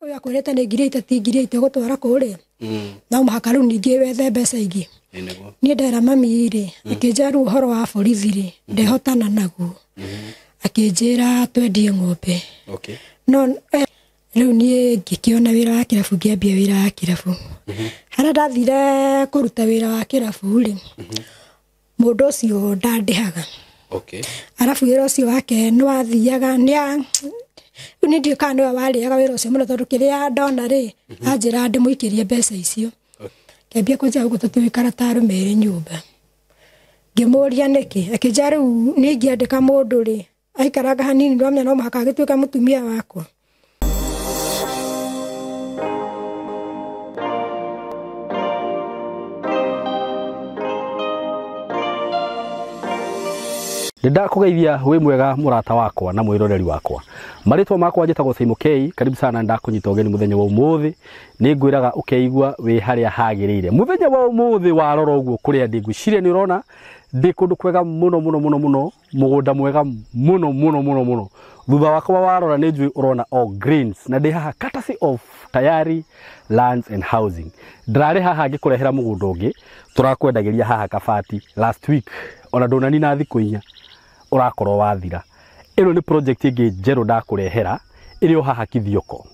Ũyũ akwĩrĩte nĩ ngiri 80 ngiri 80 ũgũtwara kũrĩa. No mũhaka rĩu ningĩ wethe mbeca ingĩ. Niĩ ndera mami rĩ, akĩnjĩra rĩu ũhoro wa borithi rĩ, ndehotana naguo. Akĩnjĩra twendie ng'ombe. No rĩu niĩ ngĩkĩona wĩra wa kĩrabu, ngĩambia wĩra wa kĩrabu. Harĩa ndathire kũruta wĩra wa kĩrabu rĩ, mũndũ ũcio ndandĩhaga. Arabu wĩra ũcio wake nĩ wathiaga, rĩu niĩ ndiũĩ kana nĩwe warĩaga wĩra ũcio mũno, tondũ kĩrĩa ndona rĩ, anjĩra ndĩmũikĩrie mbeca icio. Kĩambia kũnjĩra gũkũ tũtigũikara ta arũme erĩ nyũmba. Ngĩmũria nĩkĩ, akĩnjĩra rĩu niĩ ingĩandĩka mũndũ rĩ, aikaranga hanini ndwamenya no mũhaka agĩtuĩka mũtumia wakwa. Nĩndakũgeithia wĩ mwega mũrata wakwa na mwĩroreri wakwa. Marĩtwa makwa njĩtagwo Simon K. Karibu sana, ndakũnyita ũgeni mũthenya wa ũmũthĩ. Nĩngwĩraga ũkeigua wĩ harĩa hagĩrĩire. Mũthenya wa ũmũthĩ warora ũguo kũrĩa ndĩ, ngwĩciria nĩ ũrona ndĩ kũndũ kwega mũno mũno mũno mũno, mũgũnda mwega mũno mũno mũno mũno. Thutha wakwa warora nĩ njũĩ ũrona all greens, na ndĩ haha courtesy of Tayari Lands and Housing. Ndĩrarĩ haha ngĩkũrehera mũgũnda ũngĩ tũrakwendagĩria haha Kabati last week, ona ndũnanina thikũ inya ũrakorwo wathira. Ĩno nĩ project ĩngĩ njerũ ndakũrehera ĩrĩ o haha Kithioko.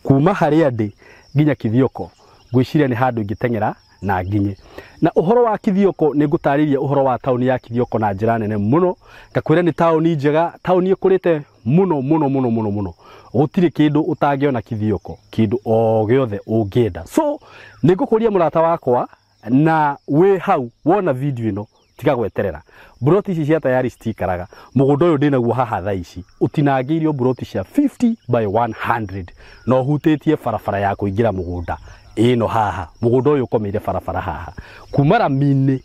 Kuma harĩa ndĩ nginya Kithioko ngwĩciria nĩ handũ ingĩteng'era na nginye. Na ũhoro wa Kithioko nĩ ngũtarĩria ũhoro wa taũni ya Kithioko na njĩra nene mũno. Ngakwĩra nĩ taũni njega, taũni ĩkũrĩte mũno mũno mũno mũno mũno. Gũtirĩ kĩndũ ũtangĩona Kithioko, kĩndũ o gĩothe ũngĩenda. So nĩ ngũkũria mũrata wakwa na wĩ hau wona video ĩno tiga gweterera. Mburoti ici cia Tayari citikaraga. Mũgũnda ũyũ ndĩnaguo haha thaa ici ũtinangĩirio mburoti cia 50 by 100 na ũhutĩtie barabara ya kũingĩra mũgũnda ĩno haha. Mũgũnda ũyũ ũkomeire barabara haha kuma rami-inĩ,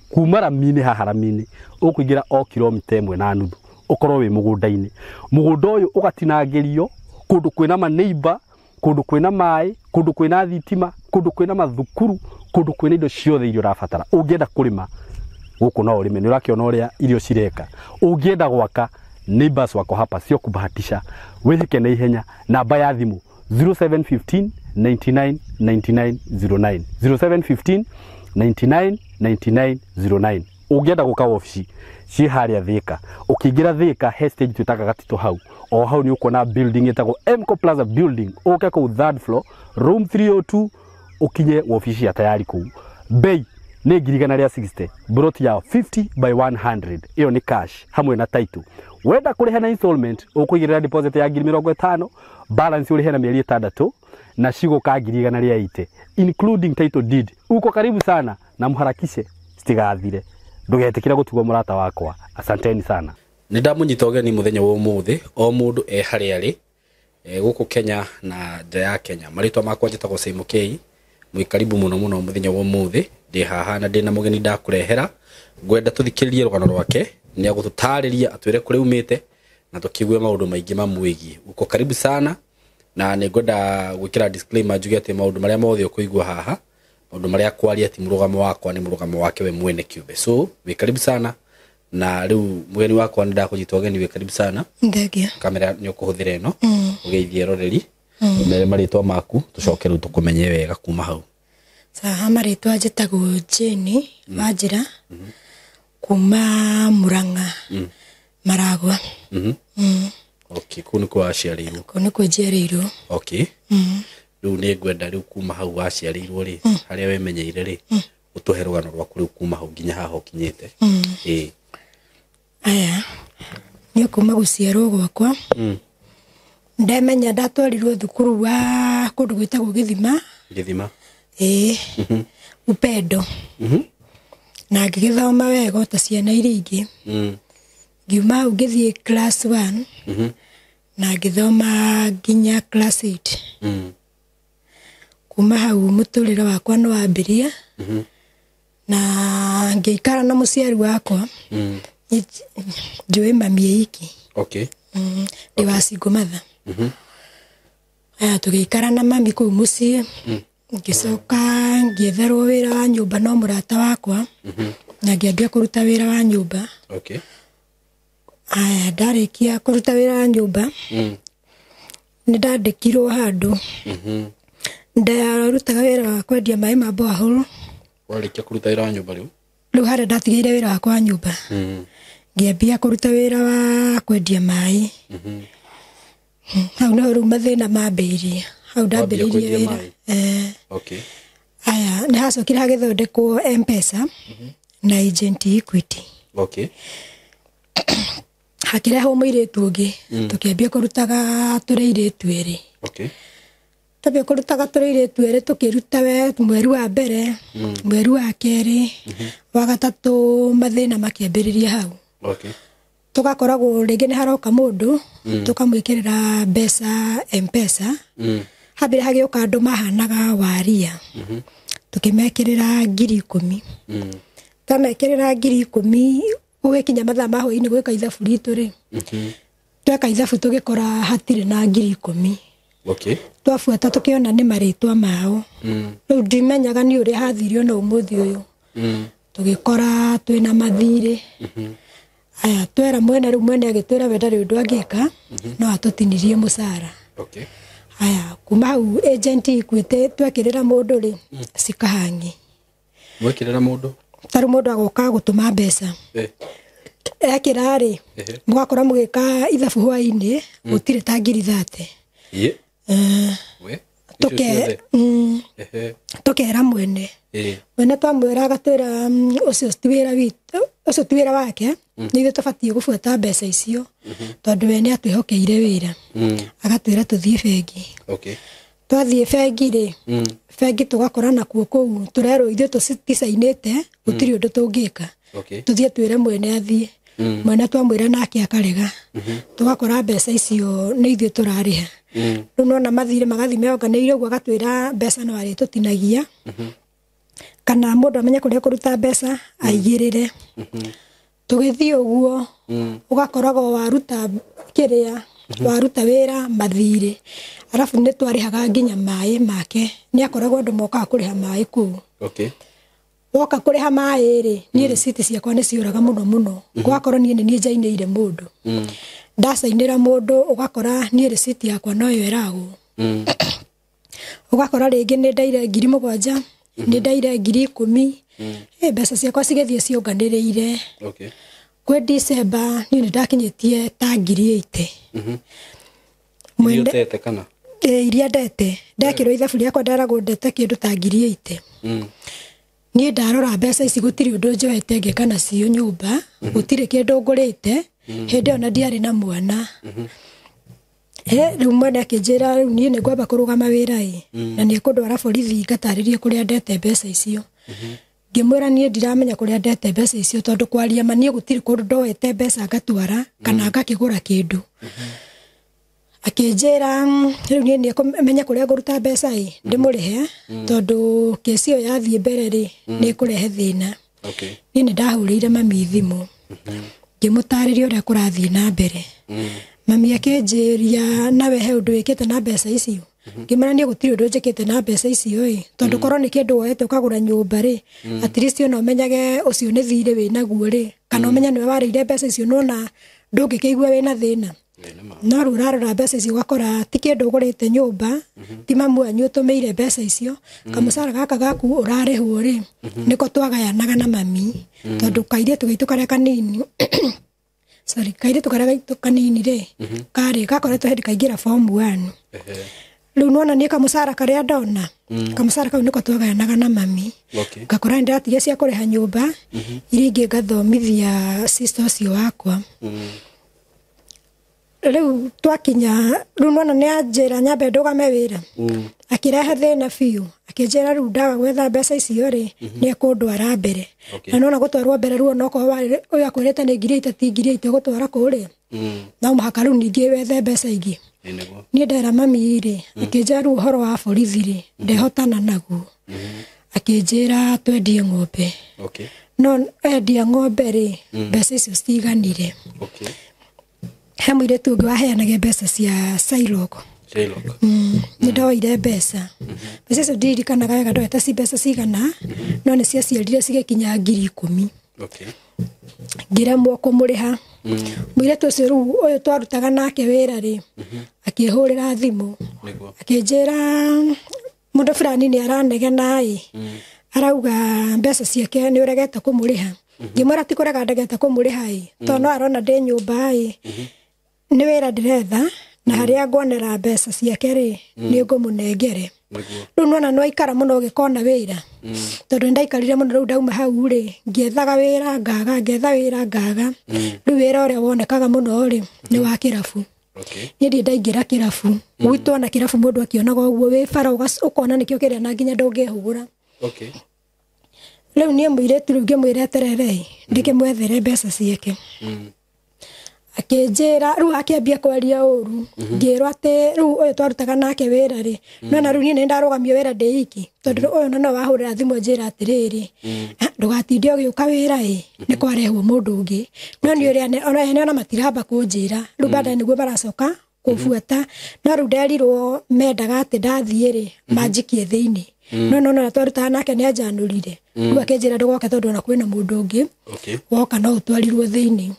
kuma rami-inĩ haha rami-inĩ ũkũingĩra o kilomita 1 na nuthu ũkorwo wĩ mũgũnda-inĩ. Mũgũnda ũyũ ũgatinangĩrio kũndũ kwĩna maneiba, kũndũ kwĩna maĩ, kũndũ kwĩna thitima, kũndũ kwĩna mathukuru, kũndũ kwĩna indo ciothe iria ũrabatara. Ũngĩenda kũrĩma gũkũ no ũrĩme, nĩ ũrakĩona ũrĩa irio cireka. Ũngĩenda gwaka, neighbors wako hapa sio kubahatisha. Wĩhĩke na ihenya. Namba ya thimũ 0715 99 99 09, 0715 99 99 09. Ũngĩenda gũka wabici ciĩ harĩa Thika, ũkĩingĩra Thika he stage twĩtaga Gatitũ hau, o hau nĩ ũkuona building ĩtagwo Mco Plaza building. Ũke kũu third floor room 302 ũkinye wabici ya Tayari kũu. Bei nĩ ngiri igana rĩa 60, mburoti ya 50 by 100, ĩyo nĩ cash hamwe na title. Wenda kũrĩha na installment ũkũigĩrĩra deposit ya ngiri mĩrongo ĩtano, balance ũrĩhe na mĩeri 6 na cigũka ngiri igana rĩa 80 including title deed. Uko karibu sana na mũharakishe citigathire. Ndũgetĩkĩre gũtigwo mũrata wakwa. Asanteni sana. Nĩ ndamũnyita ũgeni mũthenya wa ũmũthĩ, o mũndũ e harĩa arĩ, gũkũ Kenya na nja ya Kenya. Marĩtwa makwa njĩtagwo Simon K. Mwĩ karibu mũno mũno mũthenya wa ũmũthĩ. Ndĩ haha na ndĩna mũgeni ndakũrehera. Ngwenda tũthikĩrĩrie rũgano rwake, nĩ agũtũtarĩria atwĩre kũrĩa umĩte na tũkĩigue maũndũ maingĩ mamwĩgiĩ. Uko karibu sana na nĩ ngwenda gwĩkĩra disclaimer njuge atĩ maũndũ marĩa mothe ũkũigua haha, maũndũ marĩa kwaria ti mũrũgamo wakwa, nĩ mũrũgamo wake we mwene kĩũmbe. So wĩ karibu sana na rĩu mũgeni wakwa nĩ ndakũnyita ũgeni, wĩ karibu sana. Thengia. Kamera nĩ ũkũhũthĩra ĩno ũgeithie eroreri, mere marĩtwa maku tũcoke rĩu tũkũmenye wega kuma hau. Sawa, marĩtwa njĩtagwo Jane Wanjĩra kuma Murang'a Maragwa. Okay, kũu nĩkuo waciarĩirwo? Kũu nĩkuo njiarĩirwo. Okay. Rĩu nĩ ngwenda rĩu kuma hau waciarĩirwo rĩ, harĩa wemenyeire rĩ, ũtũhe rũgano rwaku rĩu kuma hau nginya haha ũkinyĩte. Ĩĩ. Aya, niĩ kuma gũciarwo gwakwa, ndemenya ndatwarirwo thukuru wa kũndũ gwĩtagwo Gĩthima. Gĩthima? Ĩĩ. Upendo. Na ngĩgĩthoma wega ta ciana iria ingĩ. Ngiuma hau ngĩthiĩ class 1. Na ngĩthoma nginya class 8. Kuma hau mũtũrĩre wakwa nĩ wambĩrĩria. Na ngĩikara na mũciari wakwa. Njũĩ mami ĩiki. Ndĩ wa single mother. Aya, tũgĩikara na mami kũu mũciĩ. Ngĩcoka ngĩetherwo wĩra wa nyũmba no mũrata wakwa. Na ngĩambia kũruta wĩra wa nyũmba. Aya, ndarĩkia kũruta wĩra wa nyũmba, Nĩ ndandĩkirwo handũ. Ndarutaga wĩra wa kwendia maĩ ma borehole. Warĩkia kũruta wĩra wa nyũmba rĩu? Rĩu harĩa ndatigĩire wĩra wakwa wa nyũmba. Ngĩambia kũruta wĩra wa kwendia maĩ. Hau nĩho rĩu mathĩna mambĩrĩirie. Hau ndambĩrĩirie wĩra. Okay. Aya, nĩ hacokire hagĩthondekwo M-Pesa na Agent Equity. Okay. Hakĩrehwo mũirĩtu ũngĩ, tũkĩambia kũrutaga tũrĩ airĩtu erĩ. Okay. Twambia kũrutaga tũrĩ airĩtu erĩ, tũkĩruta we mweri wa mbere, mweri wa kerĩ, wa gatatũ mathĩna makĩambĩrĩria hau. Okay. Tũgakoragwo rĩngĩ nĩ haroka mũndũ, tũkamwĩkĩrĩra mbeca M-Pesa. Hambere hagĩũka andũ mahanaga waria. Tũkĩmekĩrĩra 10,000. Twamekĩrĩra 10,000 gũgĩkinya mathaa ma hwaĩ-inĩ gwĩka ithabu ritũ rĩ. Tweka ithabu tũgĩkora hatirĩ na 10,000. Okay. Twabuata tũkĩona nĩ marĩtwa mao. Rĩu ndimenyaga nĩ ũrĩa hathirio na ũmũthĩ ũyũ. Tũgĩkora twĩna mathirĩ. Aya, twera mwene rĩu mwene agĩtwĩra we ndarĩ ũndũ angĩka, no atũtinirie mũcara. Okay. Aya, kuma hau agent Equity twekĩrĩra mũndũ rĩ, cikahangi. Mwekĩrĩra mũndũ? Tarĩu mũndũ agoka gũtũma mbeca. Ekĩra rĩ, mũgakora mũgĩka ithabu hwaĩ-inĩ, gũtirĩ ta 30,000. We? Tũkera mwene. Mwene twamwĩra agatwĩra ũcio ti wĩra witũ, ũcio ti wĩra wake, nĩ ithuĩ tũbatiĩ gũbuata mbeca icio, tondũ we nĩ atwĩhokeire wĩra. Agatwĩra tũthiĩ bengi. Okay. Twathiĩ bengi rĩ, bengi tũgakora nakuo kũu tũrerwo ithuĩ tũticainĩte, gũtirĩ ũndũ tũngĩka. Okay. Tũthiĩ twĩre mwene athiĩ. Mwene twamwĩra nake akarega. Tũgakora mbeca icio nĩ ithuĩ tũrarĩha. Rĩu nona mathirĩ magathiĩ meonganĩire ũguo agatwĩra mbeca no arĩtũtinagia. Kana mũndũ amenye kũrĩa kũruta mbeca aigĩrĩre. Tũgĩthiĩ ũguo, ũgakoragwo waruta kĩrĩa, waruta wĩra mathirĩ. Arabu nĩ twarĩhaga nginya maĩ make. Nĩ akoragwo andũ mokaga kũrĩha maĩ kũu. Okay. Woka kũrĩha maĩ rĩ, niĩ rĩciti ciakwa nĩ ciũraga mũno mũno. Gwakorwo niĩ nĩ niĩ njainĩire mũndũ. Ndacainĩra mũndũ ũgakora niĩ rĩciti yakwa noyo ĩragwo. Ũgakora rĩngĩ nĩ ndaire 7,000, nĩ ndaire 10,000. Mbeca ciakwa cigĩthiĩ ciũnganĩrĩire. Okay. Kwĩ December niĩ nĩ ndakinyĩtie ta 80,000. Iria ũtete kana? Iria ndete. Ndekĩrwo ithabu rĩakwa nderagwo ndete kĩndũ ta 80,000. Niĩ ndarora mbeca ici gũtirĩ ũndũ njoete ngĩka nacio nyũmba, gũtirĩ kĩndũ ngũrĩte, hĩndĩ ĩyo na ndiarĩ na mwana. Rĩu mwene akĩnjĩra rĩu niĩ nĩ ngwamba kũrũgama wĩra ĩ, na nĩ ekũndwara borithi ngatarĩrie kũrĩa ndete mbeca icio. Ngĩmwĩra niĩ ndiramenya kũrĩa ndete mbeca icio tondũ kwaria ma niĩ gũtirĩ kũndũ ndoete mbeca ngatwara kana ngakĩgũra kĩndũ. Akĩnjĩra rĩu niĩ nĩ ekũmenya kũrĩa ngũruta mbeca ĩ, ndĩmũrĩhe tondũ kesi ĩyo yathiĩ mbere rĩ, nĩ ĩkũrehe thĩna. Okay. Niĩ nĩ ndahũrĩire mami thimũ. Ngĩmũtarĩria ũrĩa kũrathiĩ na mbere. Mami akĩnjĩria nawe he ũndũ wĩkĩte na mbeca icio. Ngĩmwĩra niĩ gũtirĩ ũndũ njĩkĩte na mbeca icio ĩ, tondũ korwo nĩ kĩndũ woete ũkagũra nyũmba rĩ, at least ona ũmenyage ũcio nĩ thirĩ wĩnaguo rĩ, kana ũmenye nĩwe warĩire mbeca icio nona ndũngĩkĩigua wĩna thĩna. No rĩu ũrarora mbeca icio ũgakora ti kĩndũ ũgũrĩte nyũmba, ti mamu wanyu ũtũmĩire mbeca icio, kamũcara gaka gaku ũrarĩhwo rĩ, nĩko twagayanaga na mami, tondũ kairĩtu gaitũ karĩa kanini sorry, kairĩtu karĩa gaitũ kanini rĩ, karĩ gakoretwo hĩndĩ kaingĩra form 1. Rĩu nona niĩ kamũcara karĩa ndona, kamũcara kau nĩko twagayanaga na mami. Okay. Ngakora nĩ ndĩratigia cia kũrĩha nyũmba, iria ingĩ ngathomithia sister ũcio wakwa. Rĩu twakinya, rĩu nona nĩ anjĩra nyambe ndũgame wĩra. Akĩrehe thĩna biũ, akĩnjĩra rĩu ndaga gwetha mbeca icio rĩ, nĩ ekũndwara mbere. Na nona gũtwarwo mbere rĩu onokorwo warĩ ũyũ akwĩrĩte nĩ 80,000 ti 80,000 gũtwara kũrĩa. No mũhaka rĩu ningĩ wethe mbeca ingĩ. Niĩ ndera mami rĩ, akĩnjĩra rĩu ũhoro wa borithi rĩ, ndehotana naguo. Akĩnjĩra twendie ng'ombe. Okay. No endia ng'ombe rĩ, mbeca icio citiganire. Okay. He mũirĩtu ũngĩ waheanaga mbeca cia Sailok. Sailok. Nĩ ndoire mbeca. Mbeca icio ndirikanaga wega ndoete ci mbeca cigana, no nĩ ciaciarire cigĩkinya 10,000. Okay. Ngĩremwo kũmũrĩha. Mũirĩtu ũcio rĩu ũyũ twarutaga nake wĩra rĩ, akĩhũrĩra thimũ akĩnjĩra mũndũ fulani nĩ aranegena ĩ, arauga mbeca ciake nĩ ũregete kũmũrĩha. Ngĩmwĩra ti kũrega ndegete kũmũrĩha ĩ, tondũ no arona ndĩ nyũmba ĩ, nĩ wĩra ndĩretha na harĩa nguonera mbeca ciake rĩ, nĩ ngũmũnengere. Rĩu nĩwona nĩwaikara mũno ũgĩkona wĩra, tondũ nĩndaikarire mũno rĩu ndauma hau rĩ, ngĩethaga wĩra ngaga, ngetha wĩra ngaga. Rĩu wĩra ũrĩa wonekaga mũno rĩ, nĩ wa kĩrabu. Niĩ ndirĩ ndaingĩra kĩrabu. Gwitũ ona kĩrabu mũndũ akĩonaga ũguo wĩ bara ũkona nĩkĩo kĩrĩa na nginya ndũngĩhũgũra. Rĩu niĩ mũirĩtu rĩu ngĩmwĩra eterere ĩ, ndĩkĩmwethere mbeca ciake. Akĩnjĩra rĩu akĩambia kwaria ũru, ngĩrwo atĩ rĩu ũyũ twarutaga nake wĩra rĩ, nona rĩu niĩ nĩ ndarũgamio wĩra ndĩ iki, tondũ ũyũ no wahũrĩra thimũ anjĩra atĩrĩrĩ, ndũgatinde ũgĩũka wĩra ĩ, nĩ kwarehwo mũndũ ũngĩ. No nĩ ũrĩa ona ene ona matiramba kũnjĩra, rĩu baadaye nĩguo maracoka kũbuata. No rĩu nderirwo mendaga atĩ ndathiĩ rĩ, manjikie thĩinĩ. No no twarutaga nake nĩ anjanũrire. Rĩu akĩnjĩra ndũgoke tondũ ona kwĩna mũndũ ũngĩ woka no ũtwarirwo thĩinĩ.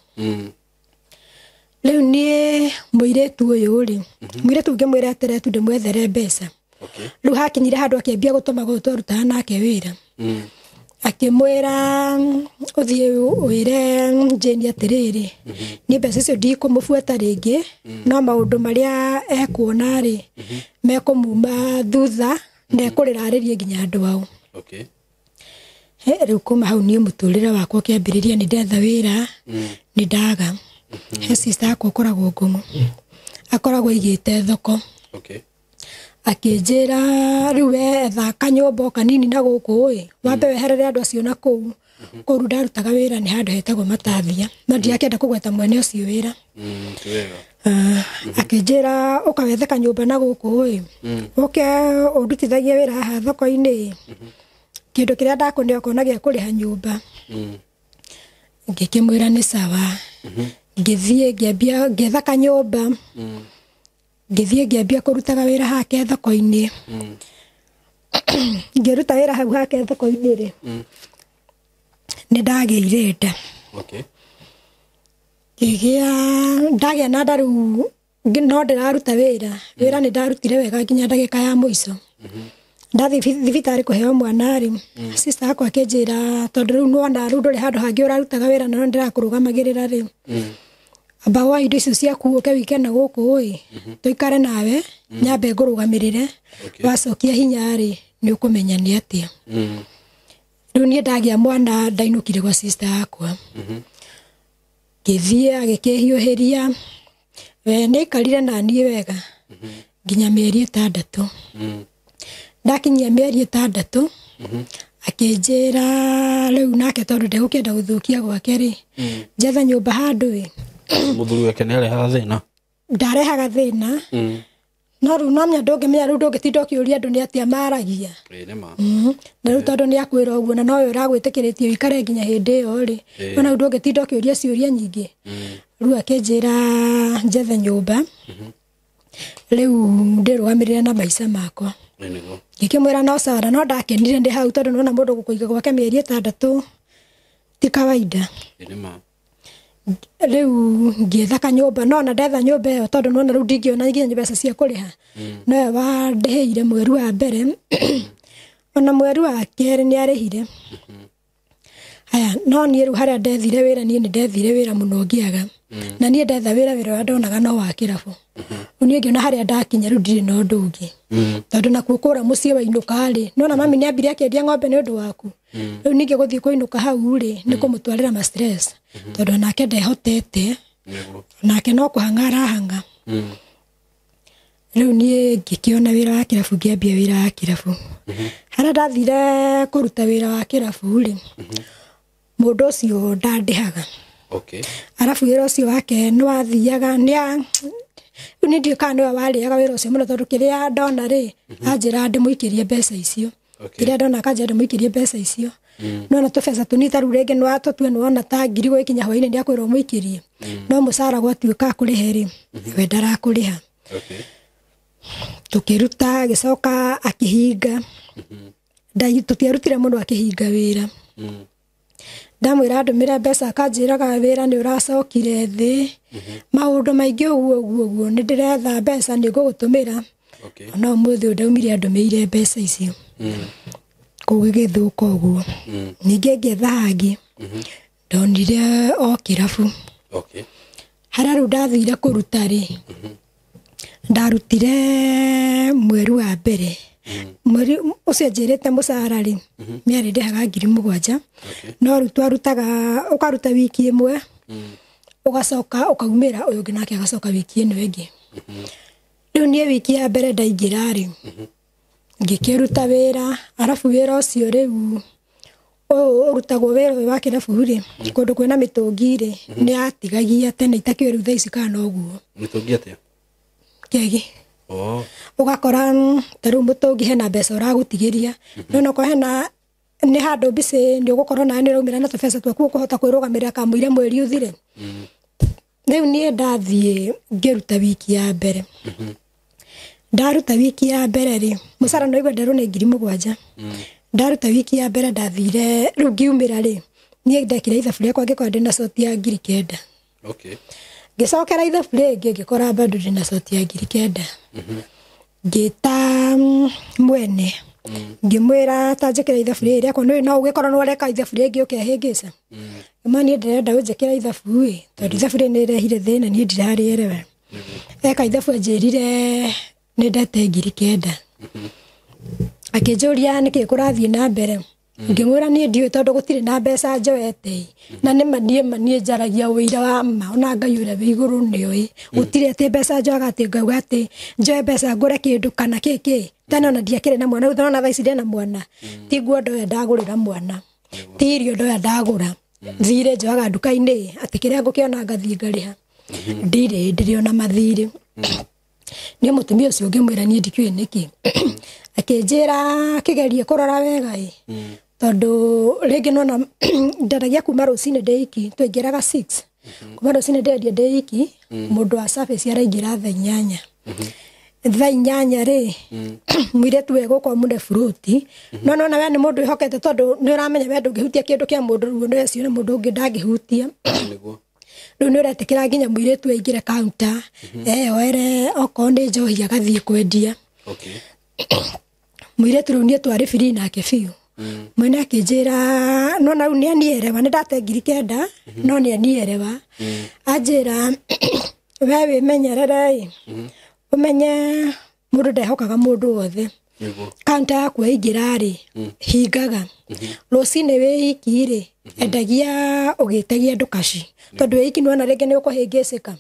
Rĩu niĩ mũirĩtu ũyũ rĩ, mũirĩtu ngĩmwĩra eterere tu ndĩmwethere mbeca. Rĩu hakinyire handũ akĩambia gũtũma gũyũ twarutaga nake wĩra. Akĩmwĩra ũthiĩ wĩre Jane atĩrĩrĩ, niĩ mbeca icio ndikũmũbuata rĩngĩ, no maũndũ marĩa ekuona rĩ, mekũmuma thutha na ekũrĩra arĩrie nginya andũ ao. Rĩu kuma hau niĩ mũtũrĩre wakwa ũkĩambĩrĩria nĩ ndetha wĩra, nĩ ndaga. He sister yakwa ũkoragwo Ngũng'ũ, akoragwo aigĩte thoko. Akĩnjĩra rĩu we etha kanyũmba o kanini na gũkũ ĩ, wambe weherere andũ acio na kũu. Kũu ndarutaga wĩra nĩ handũ hetagwo Matathia, no ndiakĩenda kũgweta mwene ũcio wĩra. Akĩnjĩra ũka wethe kanyũmba na gũkũ ĩ, ũke ũndutithagie wĩra haha thoko-inĩ, kĩndũ kĩrĩa ndakũneo ũkona gĩa kũrĩha nyũmba. Ngĩkĩmwĩra nĩ sawa. Ngĩthiĩ ngĩambia ngĩetha kanyũmba, ngĩthiĩ ngĩambia kũrutaga wĩra hake thoko-inĩ. Ngĩruta wĩra hau hake thoko-inĩ rĩ, nĩ ndagĩire nda. Ngĩgĩa ndagĩa na nda rĩu no ndĩraruta wĩra, wĩra nĩ ndarutire wega nginya ndagĩka ya mũico. Ndathiĩ thibitarĩ kũheo mwana rĩ, sister yakwa akĩnjĩra tondũ rĩu nĩwona rĩu ndũrĩ handũ hangĩ ũrarutaga wĩra na no ndĩrakũrũgamagĩrĩra rĩ, amba woe indo icio ciaku ũke wike na gũkũ ĩ, tũikare nawe nyambe ngũrũgamĩrĩre, wacokia hinya rĩ, nĩ ũkũmenya nĩ atĩa. Rĩu niĩ ndagĩa mwana ndainũkire gwa sister yakwa. Ngĩthiĩ agĩkĩhiũhĩria, we nĩ aikarire na niĩ wega nginya mĩeri 6. Ndakinyia mĩeri 6 akĩnjĩra rĩu nake tondũ ndegũkĩenda gũthũkia gwake rĩ, njethe nyũmba handũ ĩ. Mũthuri wake nĩ arehaga thĩna? Ndarehaga thĩna. No rĩu no menya ndũngĩmenya rĩu ndũngĩtinda ũkĩũria andũ nĩ atĩa maragia. Na rĩu tondũ nĩ akwĩra ũguo na nowe ũragwĩtĩkĩrĩtie ũikare nginya hĩndĩ ĩyo rĩ, no rĩu ndũngĩtinda ũkĩũria ciũria nyingĩ. Rĩu akĩnjĩra njethe nyũmba, rĩu ndĩrũgamĩrĩre na maica makwa. Ngĩkĩmwĩra no sawa, na no ndakenire ndĩ hau tondũ nĩwona mũndũ gũkũiga gwake mĩeri 6 ti kawaida. Rĩu ngĩetha kanyũmba, no ona ndetha nyũmba ĩyo tondũ nĩwona rĩu ndingĩona nginya mbeca cia kũrĩha, nowe wandĩhĩire mweri wa mbere, ona mweri wa kerĩ nĩ arĩhire. Haya, no niĩ rĩu harĩa ndethire wĩra, niĩ nĩ ndethire wĩra mũno ngĩaga. Na niĩ ndetha wĩra, wĩra ũrĩa ndonaga no wa kĩrabu. Rĩu niĩ ngĩona harĩa ndakinya rĩu ndirĩ na ũndũ ũngĩ. Tondũ nakuo kũra mũciĩ wainũka rĩ, nĩwona mami nĩ ambire akĩendia ng'ombe nĩ ũndũ waku. Rĩu ningĩ gũthiĩ kũinũka hau rĩ, nĩ kũmũtwarĩra ma stress. Tondũ onake ndehotete, onake no kũhang'a arahang'a. Rĩu niĩ ngĩkĩona wĩra wa kĩrabu, ngĩambia wĩra wa kĩrabu. Harĩa ndathire kũruta wĩra wa kĩrabu rĩ, mũndũ ũcio ndandĩhaga. Arabu wĩra ũcio wake nĩ wathiaga, rĩu niĩ ndiũĩ kana nĩwe warĩaga wĩra ũcio mũno tondũ kĩrĩa ndona rĩ, anjĩra ndĩmũikĩrie mbeca icio. Kĩrĩa ndona akanjĩra ndĩmũikĩrie mbeca icio. No na tũbeca tũnini ta rĩu rĩngĩ nĩ watũtue nĩ wona ta ngiri gũgĩkinya hwaĩ-inĩ nĩ akwĩra ũmũikĩrie. No mũcara gwatuĩka akũrĩhe rĩ, we ndarakũrĩha. Tũkĩruta agĩcoka akĩhinga. Tũtiarutire mũno akĩhinga wĩra. Ndamwĩra ndũmĩre mbeca akanjĩraga wĩra nĩ ũracokire thĩ. Maũndũ maingĩ ũguo ũguo ũguo nĩ ndĩretha mbeca nĩ ngũgũtũmĩra. Ona ũmũthĩ ũyũ ndaumire andũmĩire mbeca icio. Kũu gĩgĩthũka ũguo. Ningĩ ngĩetha hangĩ. Ndonire o kĩrabu. Harĩa rĩu ndathire kũruta rĩ, ndarutire mweri wa mbere. Mweri ũcio njĩrĩte mũcara rĩ, nĩ arĩndĩhaga 7,000. No rĩu twarutaga, ũkaruta wiki ĩmwe, ũgacoka ũkaumĩra ũyũ ũngĩ nake agacoka wiki ĩno ĩngĩ. Rĩu niĩ wiki ya mbere ndaingĩra rĩ, ngĩkĩruta wĩra, arabu wĩra ũcio rĩu ũyũ ũrutagwo wĩra ũyũ wa kĩrabu rĩ, kũndũ kwĩna mĩtũngi rĩ, nĩ yatigagia tene itakĩũĩ rĩu thaa ici kana noguo. Mĩtũngi atĩa? Kegi. Ũgakora ta rĩu mũtũngi hena mbeca ũragũtigĩria, no onokorwo hena nĩ handũ mbicĩ nĩ ũgũkorwo nawe nĩ ũraumĩra na tũbeca twaku ũkũhota kwĩrũgamĩrĩra kamũira mweri ũthire. Rĩu niĩ ndathiĩ ngĩruta wiki ya mbere. Ndaruta wiki ya mbere rĩ, mũcara no igua nderwo nĩ 7,000. Ndaruta wiki ya mbere ndathire, rĩu ngiumĩra rĩ, niĩ ndekire ithabu rĩakwa ngĩkora ndĩna coti ya 9,000. Ngĩcokera ithabu rĩngĩ ngĩkora bado ndĩna coti ya 9,000. Ngĩta mwene, ngĩmwĩra ta njĩkĩre ithabu rĩrĩ rĩakwa, nĩũĩ no ũgĩkorwo nĩ ũreka ithabu rĩngĩ ũkehĩngĩca. Ngĩmwĩra niĩ ndĩrenda ũnjĩkĩre ithabu ĩ, tondũ ithabu rĩrĩ nĩ rĩrehire thĩna niĩ ndirarĩerewa. Eka ithabu anjĩrire nĩ ndete 9,000. Akĩnjũria nĩkĩ kũrathiĩ na mbere. Ngĩmwĩra niĩ ndiũĩ tondũ gũtirĩ na mbeca njoete. Na nĩ ma niĩ ma niĩ njaragia ũira wa ma, ona Ngai ũrĩa wĩ igũrũ nĩoĩ. Gũtirĩ atĩ mbeca njoyaga atĩ ngauga atĩ njoe mbeca ngũre kĩndũ kana kĩ kĩ. Tene ona ndiakĩrĩ na mwana, rĩu ndĩrona thaa ici ndĩna mwana. Ti nguo ndoya ndagũrĩra mwana. Ti irio ndoya ndagũra. Thirĩ njoyaga nduka-inĩ atĩ kĩrĩa ngũkĩona ngathiĩ ngarĩha. Ndirĩ, ndĩrĩ ona mathirĩ. Nĩ mũtumia ũcio ngĩmwĩra niĩ ndikĩũĩ nĩkĩ. Akĩnjĩra kĩgerie kũrora wega ĩ. Tondũ rĩngĩ nona ndaragia kuma rũcinĩ ndĩ iki, twaingĩraga 6. Kuma rũcinĩ ndendia ndĩ iki, mũndũ wa service araingĩra thaa 8. Thaa 8 rĩ, mũirĩtu egũka mũne burũti. No nona we nĩ mũndũ wĩhokete tondũ nĩ ũramenya we ndũngĩhutia kĩndũ kĩa mũndũ rĩu nĩ ũcio nĩ mũndũ ũngĩ ndangĩhutia. Rĩu nĩ ũretĩkĩra nginya mũirĩtu aingĩre counter, eyoere okorwo nĩ njohi agathiĩ kwendia. Mũirĩtu rĩu niĩ twarĩ free nake biũ. Mwene akĩnjĩra nona rĩu nĩ anierewa, nĩ ndate 9,000, no nĩ anierewa. Anjĩra we wĩmenyerere ĩ, ũmenye mũndũ ndehokaga mũndũ wothe. Counter yaku waingĩra rĩ, hingaga. Rũcinĩ wĩ iki rĩ, endagia ũgĩtagia andũ kaci. Tondũ wĩ iki nĩwona rĩngĩ nĩ ũkũhĩngĩcĩka.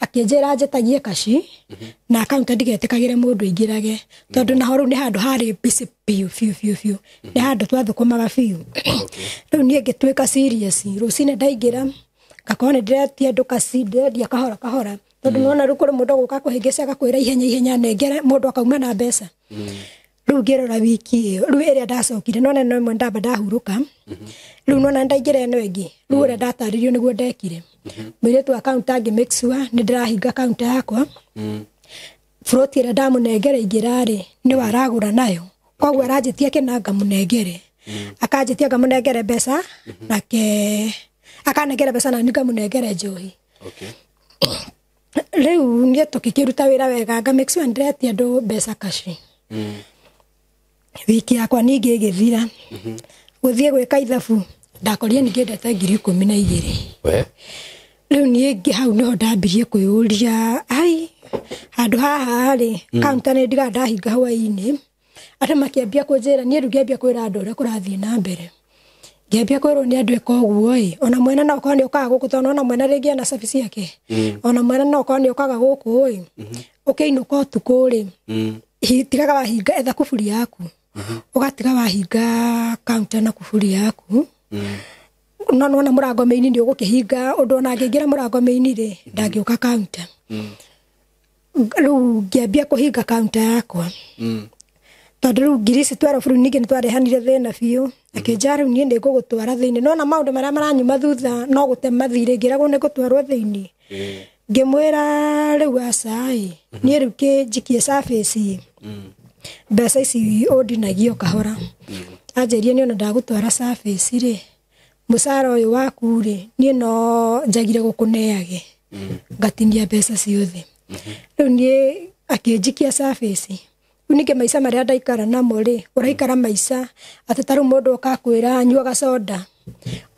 Akĩnjĩra njĩtagie kaci, na counter ndigetĩkagĩre mũndũ aingĩrage. Tondũ naho rĩu nĩ handũ harĩ busy biũ biũ biũ biũ. Nĩ handũ twathũkũmaga biũ. Rĩu niĩ ngĩtuĩka serious. Rũcinĩ ndaingĩra, ngakorwo nĩ ndĩretia andũ kaci, ndĩrendia kahora kahora. Tondũ nĩwona rĩu kũrĩ mũndũ ũgũka kũhĩngĩca agakwĩra ihenya ihenya nengere, mũndũ akauma na mbeca. Rĩu ngĩrora wiki ĩyo, rĩu ĩrĩa ndacokire, nona ĩno ĩmwe ndamba ndahurũka. Rĩu nona ndaingĩra ĩno ĩngĩ, rĩu ũrĩa ndatarĩirio nĩguo ndekire. Mũirĩtu wa counter ngĩ make sure nĩ ndĩrahinga counter yakwa. Float ĩrĩa ndamũnengera ingĩra rĩ, nĩwe aragũra nayo. Koguo aranjĩtia kĩna ngamũnengere. Akanjĩtia ngamũnengere mbeca, nake akanengera mbeca na niĩ ngamũnengere njohi. Rĩu niĩ tũkĩkĩruta wĩra wega, nga make sure nĩndĩretia andũ mbeca kaci. Wiki yakwa ningĩ ĩgĩthira. Gũthiĩ gwĩka ithabu, ndakorire ningĩ ndete 12,000. Rĩu niĩ hau nĩho ndambirie kwĩyũria, ai, handũ haha rĩ, counter nĩ ndigaga ndahinga hwaĩ-inĩ. Andũ makĩambia kũnjĩra, niĩ rĩu ngĩambia kwĩra andũ ũrĩa kũrathiĩ na mbere. Ngĩambia kwĩrwo nĩ andũ ĩka ũguo ĩ, ona mwene no okorwo nĩ ũkaga gũkũ, tondũ ona mwene rĩngĩ ena service yake. Ona mwene no okorwo nĩ ũkaga gũkũ ĩ, ũkĩinũka ũtukũ rĩ, tigaga wahinga, etha kuburi yaku. Ũgatiga wahinga counter na kuburi yaku. No nĩwona mũrango main nĩ ũgũkĩhinga, ũndũ ona angĩingĩra mũrango main rĩ, ndangĩũka counter. Rĩu ngĩambia kũhinga counter yakwa. Tondũ rĩu ngiri ici 12 rĩu ningĩ nĩtwarehanire thĩna biũ. Akĩnjĩra rĩu niĩ nĩngũgũtwara thĩinĩ. Nĩwona maũndũ marĩa maranyuma thutha no gũte mathirĩ, ngĩragwo nĩngũtwarwo thĩinĩ. Ngĩmwĩra rĩu aca ĩ, niĩ rĩu kĩnjikie surface ĩ, mbeca ici ũndinagie o kahora. Anjĩrire niĩ ona ndagũtwara service rĩ, mũcara ũyũ waku rĩ, niĩ no njagire gũkũneage ngatinia mbeca ciothe. Rĩu niĩ akĩnjikia service. Rĩu ningĩ maica marĩa ndaikara namo rĩ, ũraikara maica atĩ ta rĩu mũndũ oka akwĩra nyuaga soda,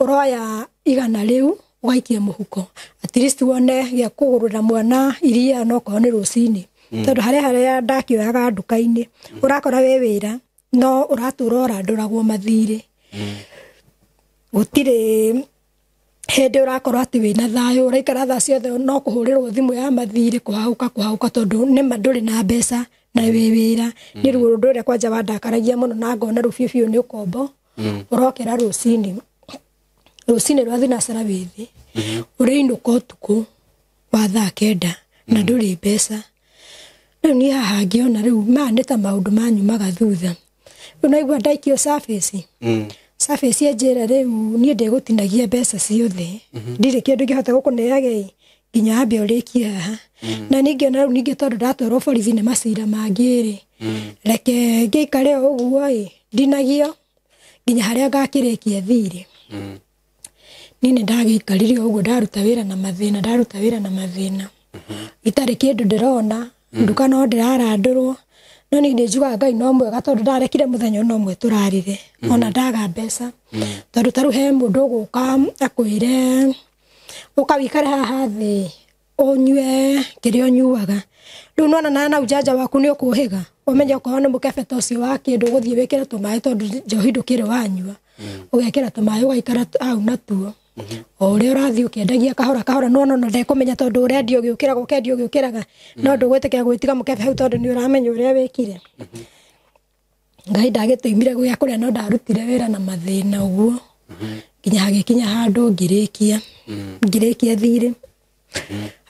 ũroya 100 rĩu ũgaikia mũhuko, at least wone gĩa kũgũrĩra mwana iria onokorwo nĩ rũcinĩ. Tondũ harĩa ndakĩoyaga nduka-inĩ, ũrakora wĩ wĩra no ũratũra ũrandũragwo mathirĩ. Gũtirĩ hĩndĩ ũrakorwo atĩ wĩna thayũ, ũraikara thaa ciothe no kũhũrĩrwo thimũ ya mathirĩ, kũhahũka tondũ nĩma ndũrĩ na mbeca na wĩ wĩra. Nĩ rĩu ũndũ ũrĩa kwanja wandakaragia mũno na ngona rĩu biũ biũ nĩ ũkombo. Ũrokĩra rũcinĩ, rũcinĩ rwa thinacara wĩ thĩ, ũrĩinũka ũtukũ wa thaa 9 na ndũrĩ mbeca. Rĩu niĩ haha ngĩona rĩu maya nĩ ta maũndũ manyumaga thutha. Rĩu naigua ndaikio service. Service ĩnjĩra rĩu niĩ ndĩgũtinagia mbeca ciothe, ndirĩ kĩndũ ingĩhota gũkũneage nginya ambe ũrĩkie haha. Na ningĩ ona rĩu ningĩ tondũ ndatwarwo borithi nĩ macira mangĩ rĩ, reke ngĩikare o ũguo ĩ, ndinagio nginya harĩa ngakĩrĩkia thirĩ. Niĩ nĩ ndagĩikarire o ũguo, ndaruta wĩra na mathĩna, ndaruta wĩra na mathĩna. Itarĩ kĩndũ ndĩrona, nduka no ndĩrarandũrwo. No niĩ nĩ njugaga Ngai no mwega tondũ ndarekire mũthenya ona ũmwe tũrarire, ona ndaga mbeca. Tondũ ta rĩu he mũndũ ũgũka akwĩre ũka wĩikare haha thĩ ũnyue kĩrĩa ũnyuaga. Rĩu nĩwona na nau njanja waku nĩ ũkũhĩga, ũmenye okorwo nĩ mũkebe ta ũcio wa kĩndũ ũgũthiĩ wĩkĩre tũmaĩ tondũ njohi ndũkĩrĩ wanyua. Ũgekĩra tũmaĩ ũgaikara hau natuo. O ũrĩa ũrathiĩ ũkĩendagia kahora kahora, nĩwona ona ndekũmenya tondũ ũrendia ũgĩũkĩraga, ũkendia ũgĩũkĩraga, no ndũgwĩtĩkĩra gwĩtiga mũkebe hau tondũ nĩ ũramenya ũrĩa wĩkire. Ngai ndagĩtũimire gĩa kũrĩa no ndarutire wĩra na mathĩna ũguo. Nginya hagĩkinya handũ ngĩrĩkia, ngĩrĩkia thirĩ.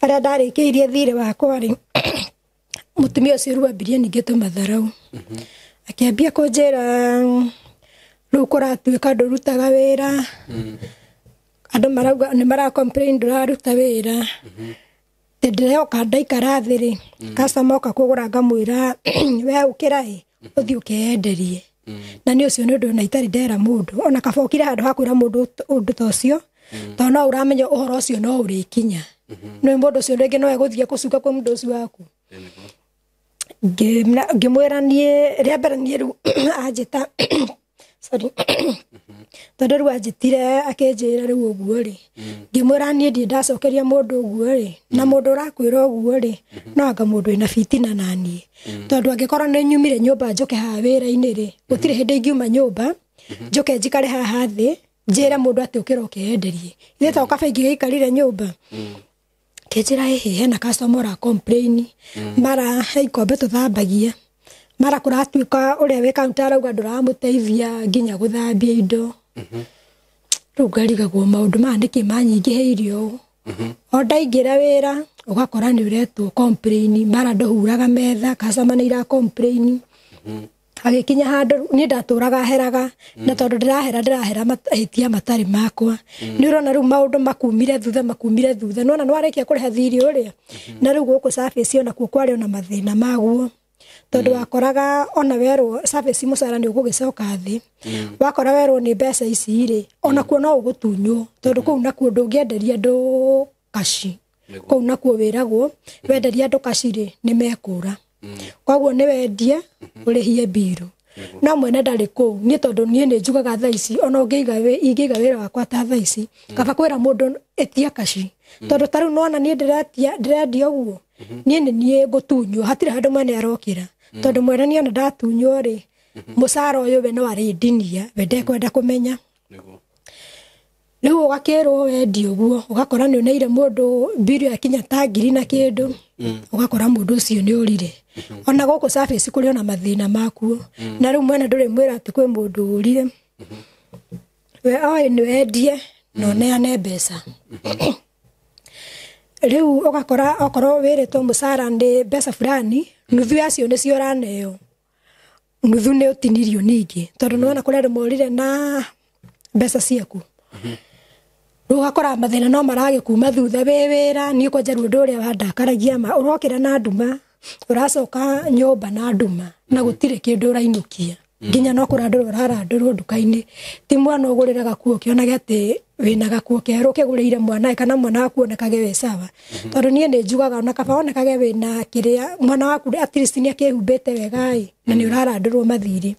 Harĩa ndarĩkĩirie thirĩ wakwa rĩ, mũtumia ũcio rĩu ambirie ningĩ tũmatharau. Akĩambia kũnjĩra rĩu kũratuĩka ndũrutaga wĩra, andũ marauga nĩ mara complain ndũraruta wĩra. Ndĩroka ndaikara thĩ rĩ, customer oka kũgũra ngamwĩra we ũkĩra ĩ, ũthiĩ ũkeyenderie. Na nĩ ũcio nĩ ũndũ ona itarĩ ndera mũndũ, ona kaba ũkire handũ ha kwĩra mũndũ ũndũ ta ũcio, tondũ no ũramenya ũhoro ũcio no ũrĩkinya. Nĩ mũndũ ũcio rĩngĩ no egũthiĩ gũcuka kwĩ mũndũ ũcio waku. Ngĩmwĩra niĩ rĩa mbere niĩ rĩu anjĩta sorry, tondũ rĩu anjĩtire akĩnjĩra rĩu ũguo rĩ, ngĩmwĩra niĩ ndirĩ ndacokeria mũndũ ũguo rĩ, na mũndũ ũrakwĩra ũguo rĩ, no anga mũndũ wĩna bitina na niĩ. Tondũ angĩkorwo nĩ nyumire nyũmba njũke haha wĩra-inĩ rĩ, gũtirĩ hĩndĩ ingiuma nyũmba njũke njikare haha thĩ njĩre mũndũ atĩ ũkĩra ũkeyenderie. Ithuĩ to kaba ingĩgĩikarire nyũmba. Kĩnjĩra ĩhĩ hena customer ũra complain, mara he ikombe tũthambagia, mara kũratuĩka ũrĩa wĩ counter arauga ndũramũteithia nginya gũthambia indo. Rĩu ngarigagwo maũndũ maya nĩkĩ manyingĩhĩirie ũũ. O ndaingĩra wĩra ũgakora nĩ ũretwo complain, mara ndũhuraga metha, customer nĩ ira complain. Agĩkinya handũ niĩ ndatũraga heraga, na tondũ ndĩrahera mahĩtia matarĩ makwa. Nĩ ũrona rĩu maũndũ makumire thutha, makumire thutha. Nĩwona nĩwarĩkia kũrĩha thirĩ ũrĩa. Na rĩu gũkũ service onakuo kwarĩ ona mathĩna maguo. Tondũ wakoraga ona werwo service mũcara nĩ ũgũgĩcoka thĩ. Wakora werwo nĩ mbeca ici rĩ, onakuo no ũgũtunywo. Tondũ kũu nakuo ndũngĩenderia andũ kaci. Kũu nakuo wĩragwo, wenderia andũ kaci rĩ, nĩ mekũra. Koguo nĩ wendie, ũrĩhie mbiru. No mwene ndarĩ kũu, niĩ tondũ niĩ nĩ njugaga thaa ici, ona ingĩiga wĩra wakwa ta thaa ici, kaba kwĩra mũndũ ĩtia kaci. Tondũ ta rĩu nĩwona niĩ ndĩrendia ũguo, niĩ nĩ niĩ ngũtunywo, hatirĩ handũ mwene arokĩra. Tondũ mwene niĩ ona ndatunywo rĩ, mũcara ũyũ we no arĩndinia, we ndekwenda kũmenya. Rĩu ũgakĩrwo wendie ũguo, ũgakora nĩ ũneire mũndũ mbiru yakinya ta 1000 na kĩndũ, ũgakora mũndũ ũcio nĩ ũrire. Ona gũkũ service kũrĩ ona mathĩna makuo. Na rĩu mwene ndũrĩ mwĩra atĩ kwĩ mũndũ ũrire. We oĩ nĩ wendie na ũneane mbeca. Rĩu ũgakora okorwo wĩrĩtwo mũcara nĩ mbeca fulani, nuthu yacio nĩcio ũraneo. Nuthu nĩ ũtinirio ningĩ, tondũ nĩwona kũrĩ andũ morire na mbeca ciaku. Rĩu ũgakora mathĩna no maragĩkuma thutha wĩ wĩra, niĩ kwanja rĩu ũndũ ũrĩa wandakaragia ma, ũrokĩra na nduma, ũracoka nyũmba na nduma, na gũtirĩ kĩndũ ũrainũkia. Nginya no kũrandũrwo ũrarandũrwo nduka-inĩ. Ti mwana ũgũrĩra gakuo kĩonage atĩ wĩna gakuo kerũ ũkĩgũrĩire mwana kana mwana waku onekage wĩ sawa. Tondũ niĩ nĩ njugaga ona kaba onekage wĩna kĩrĩa mwana waku at least nĩ akĩhumbĩte wega ĩ, na nĩ ũrarandũrwo mathirĩ.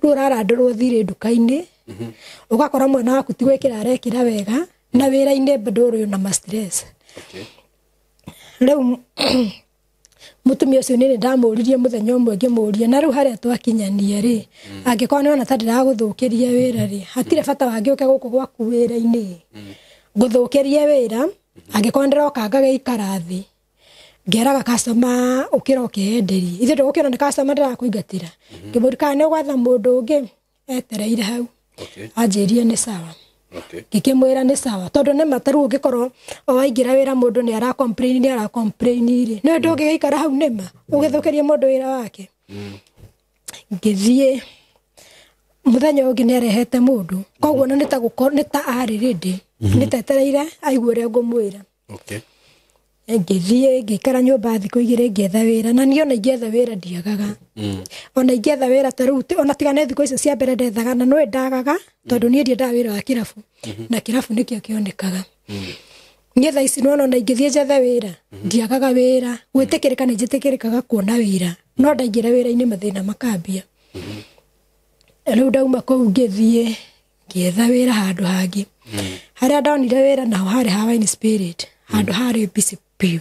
Rĩu ũrarandũrwo thirĩ nduka-inĩ, ũgakora mwana waku ti gwĩkĩra arekĩra wega, na wĩra-inĩ bado ũrĩ na ma stress. Rĩu mũtumia ũcio nĩ ndamũririe mũthenya ũmwe ngĩmũria na rĩu harĩa twakinyania rĩ, angĩkorwo nĩ wona ta ndĩragũthũkĩria wĩra rĩ, hatirĩ bata wangĩũke gũkũ gwaku wĩra-inĩ ngũthũkĩrie wĩra. Angĩkorwo ndĩroka ngagĩikara thĩ ngeraga customer ũkĩra ũkĩenderie, ithuĩ ndũgũkĩona nĩ customer ndĩrakũingatĩra. Ngĩmũria kana nĩ ũgwetha mũndũ ũngĩ etereire hau, anjĩrie nĩ sawa. Ngĩkĩmwĩra nĩ sawa tondũ nĩ ma tarĩu ũngĩkorwo o waingĩra wĩra mũndũ nĩ ara complain nĩ ara complain rĩ, nĩ ndũngĩgĩikara hau nĩma ũgĩthũkĩrie mũndũ wĩra wake. Ngĩthiĩ mũthenya ũngĩ nĩ arehete mũndũ, koguo na nĩ ta gũkorwo nĩ ta arĩ ready, nĩ tetereire aigue ũrĩa ngũmwĩra. Ngĩthiĩ ngĩikara nyũmba thikũ igĩrĩ ngĩetha wĩra, na niĩ ona ingĩetha wĩra ndiagaga. Ona ingĩetha wĩra ta rĩu ona tiga nĩ thikũ icio cia mbere ndethaga, na nĩ ndagaga tondũ niĩ ndiendaga wĩra wa kĩrabu, na kĩrabu nĩkĩo kĩonekaga. Niĩ thaa ici nĩwona ona ingĩthiĩ njethe wĩra ndiagaga wĩra, gwĩtĩkĩrĩka nĩ njĩtĩkĩrĩkaga kuona wĩra, no ndaingĩra wĩra-inĩ mathĩna makambia. Rĩu ndauma kũu ngĩthiĩ ngĩetha wĩra handũ hangĩ. Harĩa ndonire wĩra naho harĩ ha Wine Spirit, handũ harĩ busy biũ.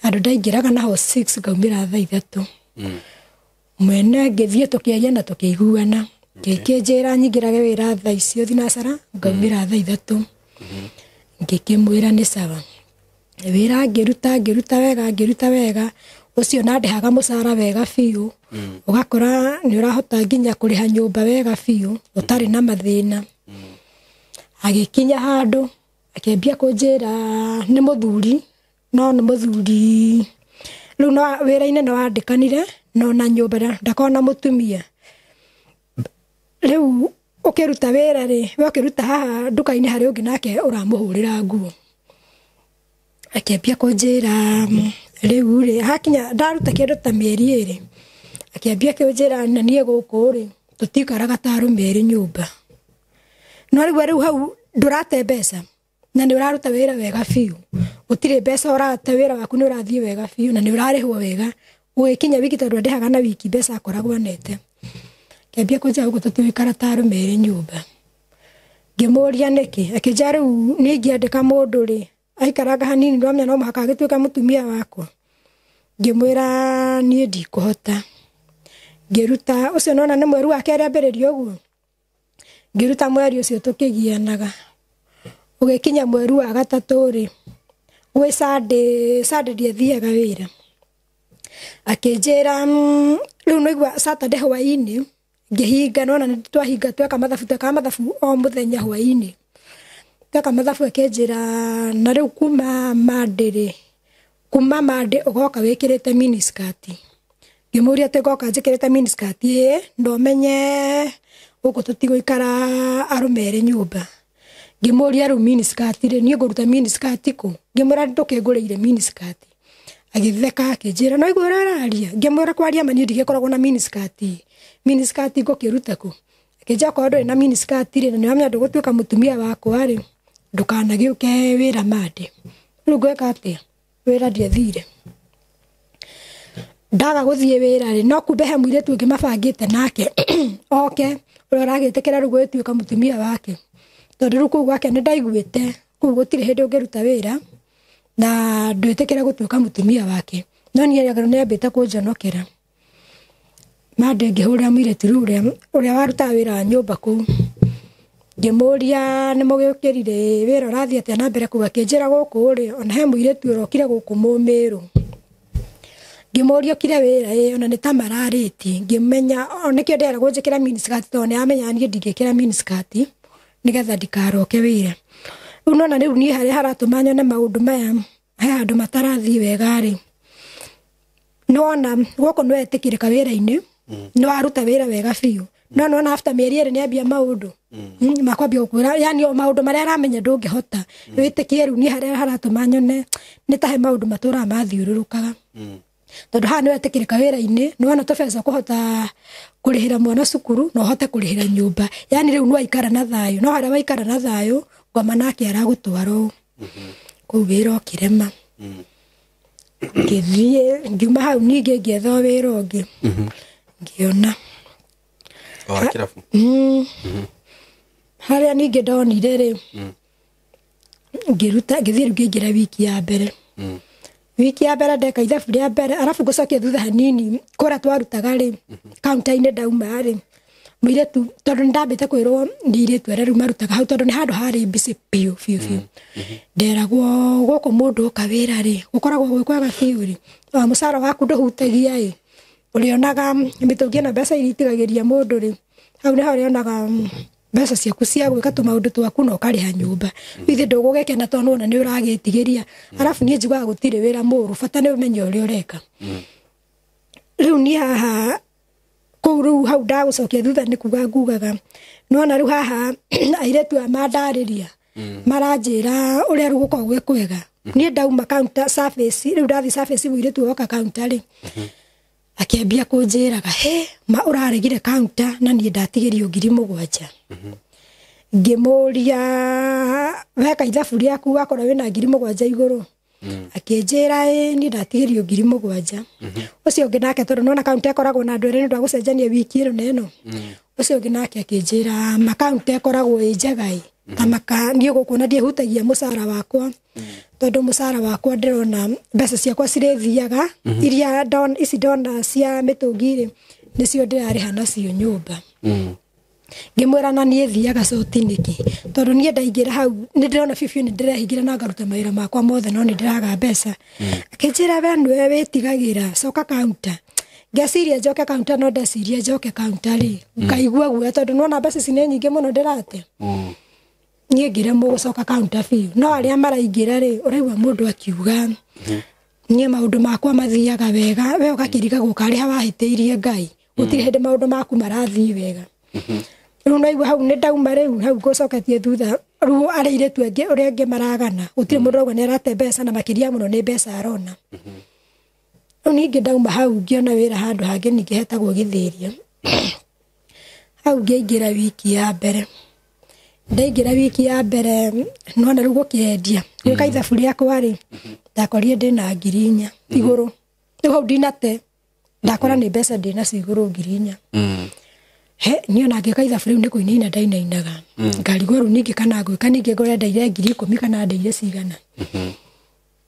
Handũ ndaingĩraga naho 6 ngaumĩra thaa 3. Mwene ngĩthiĩ tũkĩaria na tũkĩiguana, ngĩkĩnjĩra nyingĩrage wĩra thaa icio thinacara, ngaumĩra thaa 3. Ngĩkĩmwĩra nĩ sawa. Wĩra ngĩruta wega, ngĩruta wega, ũcio nandĩhaga mũcara wega biũ, ũgakora nĩ ũrahota nginya kũrĩha nyũmba wega biũ, ũtarĩ na mathĩna. Agĩkinya handũ akĩambia kũnjĩra nĩ mũthuri, no nĩ mũthuri rĩu no wĩra-inĩ no wandĩkanire, no na nyũmba ndakorwo na mũtumia. Rĩu ũkĩruta wĩra rĩ, we ũkĩruta haha nduka-inĩ harĩ ũngĩ nake ũramũhũrĩra nguo. Akĩambia kũnjĩra rĩu rĩ, hakinya ndaruta kĩndũ ta mĩeri 2, akĩambia kũnjĩra na niĩ gũkũ rĩ tũtikaraga ta arũme erĩ nyũmba. No rĩu hau ndũrate mbeca na nĩ ũraruta wĩra wega biũ, gũtirĩ mbeca ũrate, wĩra waku nĩ ũrathiĩ wega biũ na nĩ ũrarĩhwo wega. Gũgĩkinya wiki tondũ andĩhaga na wiki mbeca akoragwo anete. Akĩambia kũnjĩra gũkũ tũtigũikara ta arũme erĩ nyũmba. Ngĩmũria nĩkĩ, akĩnjĩra rĩu niĩ ingĩandĩka mũndũ rĩ, aikaranga hanini ndwamenya no mũhaka agĩtuĩka mũtumia wakwa. Ngĩmwĩra niĩ ndikũhota. Ngĩruta ũcio nona nĩ mweri wa kerĩ ambĩrĩria ũguo, ngĩruta mweri ũcio tũkĩgianaga. Ũgĩkinya mweri wa gatatũ rĩ, gwĩ Sunday ndiathiaga wĩra. Akĩnjĩra rĩu nĩigua Saturday hwaĩ-inĩ ngĩhinga, nona nĩ twahinga tweka mathabu, twekaga mathabu o mũthenya hwaĩ-inĩ. Tweka mathabu akĩnjĩra na rĩu kuma Monday rĩ, kuma Monday ũgoka wĩkĩrĩte miniskirt. Ngĩmũria atĩ ngoka njĩkĩrĩte miniskirt ĩ, na ũmenye gũkũ tũtigũikara arũme erĩ nyũmba. Ngĩmũria rĩu miniskirt rĩ, niĩ ngũruta miniskirt kũ? Ngĩmwĩra ndũkĩngũrĩire miniskirt. Agĩtheka akĩnjĩra no igua ũrĩa ũraria. Ngĩmwĩra kwaria ma niĩ ndigĩkoragwo na miniskirt. Miniskirt ngũkĩruta kũ? Akĩnjĩra okorwo ndũrĩ na miniskirt rĩ, na nĩũramenya ndũgũtuĩka mũtumia wakwa rĩ, ndũkanagĩũke wĩra Monday. Rĩu ngwĩka atĩa? Wĩra ndiathire. Ndaga gũthiĩ wĩra rĩ, no kumbe he mũirĩtu ũngĩ mabangĩte nake oke, ũrĩa ũragĩtĩkĩra rĩu gũgĩtuĩka mũtumia wake. Tondũ rĩu kũu gwake nĩ ndaiguĩte, kũu gũtirĩ hĩndĩ ũngĩruta wĩra na ndwĩtĩkĩra gũtuĩka mũtumia wake. No niĩ nĩ ambĩte kũnjonokera. Monday ngĩhũrĩra mũirĩtu rĩu ũrĩa warutaga wĩra wa nyũmba kũu. Ngĩmũria nĩ mũgĩũkĩrire wĩra ũrathiĩ atĩa na mbere kũu, akĩnjĩra gũkũ rĩ, ona he mũirĩtu ũrokire gũkũ Mũmĩrũ. Ngĩmũria okire wĩra ĩ, ona nĩ ta mararĩtie. Ngĩmenya nĩkĩo nderagwo njĩkĩre miniskirt tondũ nĩ amenyaga niĩ ndingĩkĩra miniskirt nĩgetha ndikaroke wĩra. Rĩu nona rĩu niĩ harĩa haratũma nyone maũndũ maya he handũ matarathiĩ wega rĩ, nĩwona gũkũ nĩwetĩkĩrĩka wĩra-inĩ, nĩwaruta wĩra wega biũ, no nĩwona after mĩeri 2 nĩambia maũndũ makwambia gũkwĩra, yani o maũndũ marĩa aramenya ndũngĩhota wĩtĩkie. Rĩu niĩ harĩa haratũma nyone nĩ ta he maũndũ matũraga mathiũrũrũkaga. Tondũ haha nĩ wetĩkĩrĩka wĩra-inĩ, nĩ wona tũbeca kũhota kũrĩhĩra mwana cukuru na ũhote kũrĩhĩra nyũmba. Yaani rĩu nĩ waikara na thayũ, no harĩa waikara na thayũ ngoma nake aragũtwara ũũ. Kũu wĩra ũkĩrema. Ngĩthiĩ ngiuma hau ningĩ ngĩetha wĩra ũngĩ. Ngĩona. Wa kĩrabu. Harĩa ningĩ ndonire rĩ, ngĩruta ngĩthiĩ rĩu ngĩingĩra wiki ya mbere. Wiki ya mbere ndeka ithabu rĩa mbere, arabu ngũcokia thutha hanini kũrĩa twarutaga rĩ, kaunta-inĩ ndauma rĩ, mũirĩtu tondũ nĩndambĩte kwĩrwo nĩ airĩtu arĩa rĩu marutaga hau tondũ nĩ handũ harĩ busy biũ biũ biũ. Nderagwo gũkũ mũndũ oka wĩra rĩ, gũkoragwo gwĩ kwega biũ rĩ, o mũcara waku ndũhutagia ĩ, ũrĩonaga mĩtũngi ĩno mbeca iria itigagĩria mũndũ rĩ, hau nĩho ũrĩonaga mbeca ciaku cia gwĩka tũmaũndũ twaku na ũkarĩha nyũmba. Ithe ndũgũgĩkena tondũ nĩwona nĩ ũragĩtigĩria. Arabu niĩ njiguaga gũtirĩ wĩra mũũru, bata nĩ ũmenye ũrĩa ũreka. Rĩu niĩ haha kũu rĩu hau ndagũcokia thutha nĩ kuga ngugaga, nĩwona rĩu haha airĩtu aya mandarĩria maranjĩra ũrĩa rĩu gũkoragwo gwĩ kwega. Niĩ ndauma counter service, rĩu ndathiĩ service mũirĩtu oka counter rĩ, akĩambia kũnjĩraga, he ma ũraregire counter na niĩ ndatigĩrio 7,000. Ngĩmũria weka ithabu rĩaku wakorwo wĩna 7,000 igũrũ. Akĩnjĩra ĩ niĩ ndatigĩrio 7,000. Ũcio ũngĩ nake tondũ nĩwona counter ĩkoragwo na andũ erĩ nĩ ũndũ wa gũcenjania wiki ĩno na ĩno. Ũcio ũngĩ nake akĩnjĩra ma counter ĩkoragwo ĩ njega ĩ, ta maka niĩ gũkũ na ndiĩhutagia mũcara wakwa. Tondũ mũcara wakwa ndĩrona mbeca ciakwa cirĩthiaga, iria ici ndona cia mĩtũngi rĩ, nĩcio ndĩrarĩha nacio nyũmba. Ngĩmwĩra na niĩ thiaga coti nĩkĩ, tondũ niĩ ndaingĩra hau nĩ ndĩrona biũ biũ nĩ ndĩrehingĩra na ngaruta mawĩra makwa mothe no nĩ ndĩraga mbeca. Akĩnjĩra we nĩwe wĩtigagĩra, coka counter. Ngeciria njoke counter no ndeciria njoke counter rĩ, ngaigua guoya tondũ nĩwona mbeca ici nĩ nyingĩ mũno ndĩrate. Niĩ ngĩremwo gũcoka counter biũ. No arĩa maraingĩra rĩ, ũraigua mũndũ akiuga niĩ maũndũ makwa mathiaga wega, we ũgakĩrigagwo karĩ ha wahĩtĩirie Ngai, gũtirĩ hĩndĩ maũndũ maku marathiĩ wega. Rĩu naigua hau nĩ ndauma rĩu hau ngũcoketie thutha, rĩu arĩa airĩtu angĩ ũrĩa angĩ maragana, gũtirĩ mũndũ ũrauga nĩ arate mbeca na makĩria mũno nĩ mbeca arona. Rĩu ningĩ ndauma hau ngĩona wĩra handũ hangĩ ningĩ hetagwo Gĩthĩria. Hau ngĩingĩra wiki ya mbere. Ndaingĩra wiki ya mbere nĩwona rĩu gũkĩendia, gwĩka ithabu rĩakwa rĩ, ndakorire ndĩna 4,000 igũrũ. Rĩu hau ndinate, ndakora nĩ mbeca ndĩnacio igũrũ 4,000. He niĩ ona ngĩka ithabu rĩu nĩ kũinaina ndainainaga. Ngarigwo rĩu ningĩ kana ngwĩka ningĩ ngore ndaire 10,000 kana ndaire cigana.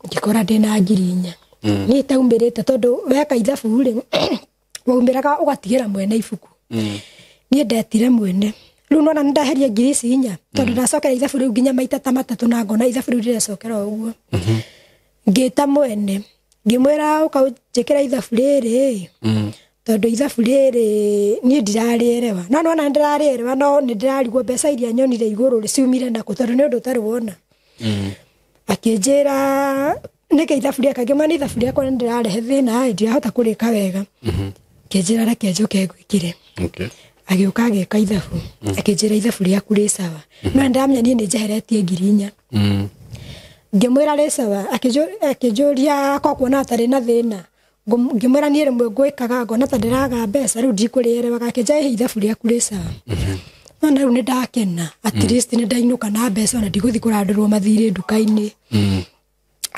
Ngĩkora ndĩna 4,000. Niĩ itaumĩrĩte tondũ weka ithabu rĩ, waumĩraga ũgatigĩra mwene ibuku. Niĩ ndetire mwene. Rĩu nona nĩndaheria 4,000 tondũ ndacokera ithabu rĩu nginya maita ta matatũ na ngona ithabu rĩu ndĩrecokera o ũguo. Ngĩta mwene, ngĩmwĩra ũka ũnjĩkĩre ithabu rĩrĩ, tondũ ithabu rĩrĩ niĩ ndirarĩerewa. No nĩwona nĩndĩrarĩerewa no nĩndĩrarigwo mbeca iria nyonire igũrũ rĩ ciumire nakũ tondũ nĩ ũndũ ũtarĩ wona. Akĩnjĩra nĩkĩ ithabu rĩakwa, ngĩmwĩra nĩ ithabu rĩakwa nĩndĩrarehe thĩna ĩ, ndirahota kũrĩka wega. Akĩnjĩra reke njũke ngwĩkĩre. Agĩũka agĩka ithabu, akĩnjĩra ithabu rĩaku rĩ sawa. No nĩndamenya niĩ nĩnjeheretie 4,000. Ngĩmwĩra rĩ sawa, akĩnjũria ko kuona atarĩ na thĩna. Ngĩmwĩra niĩ rĩmwe ngwĩkaga ngona ta ndĩraga mbeca rĩu ndikũrĩerewaga, akĩnjĩra ĩhĩ ithabu rĩaku rĩ sawa. No na rĩu nĩndakena, at least nĩndainũka na mbeca ona ndigũthiĩ kũrandũrwo mathirĩ nduka-inĩ.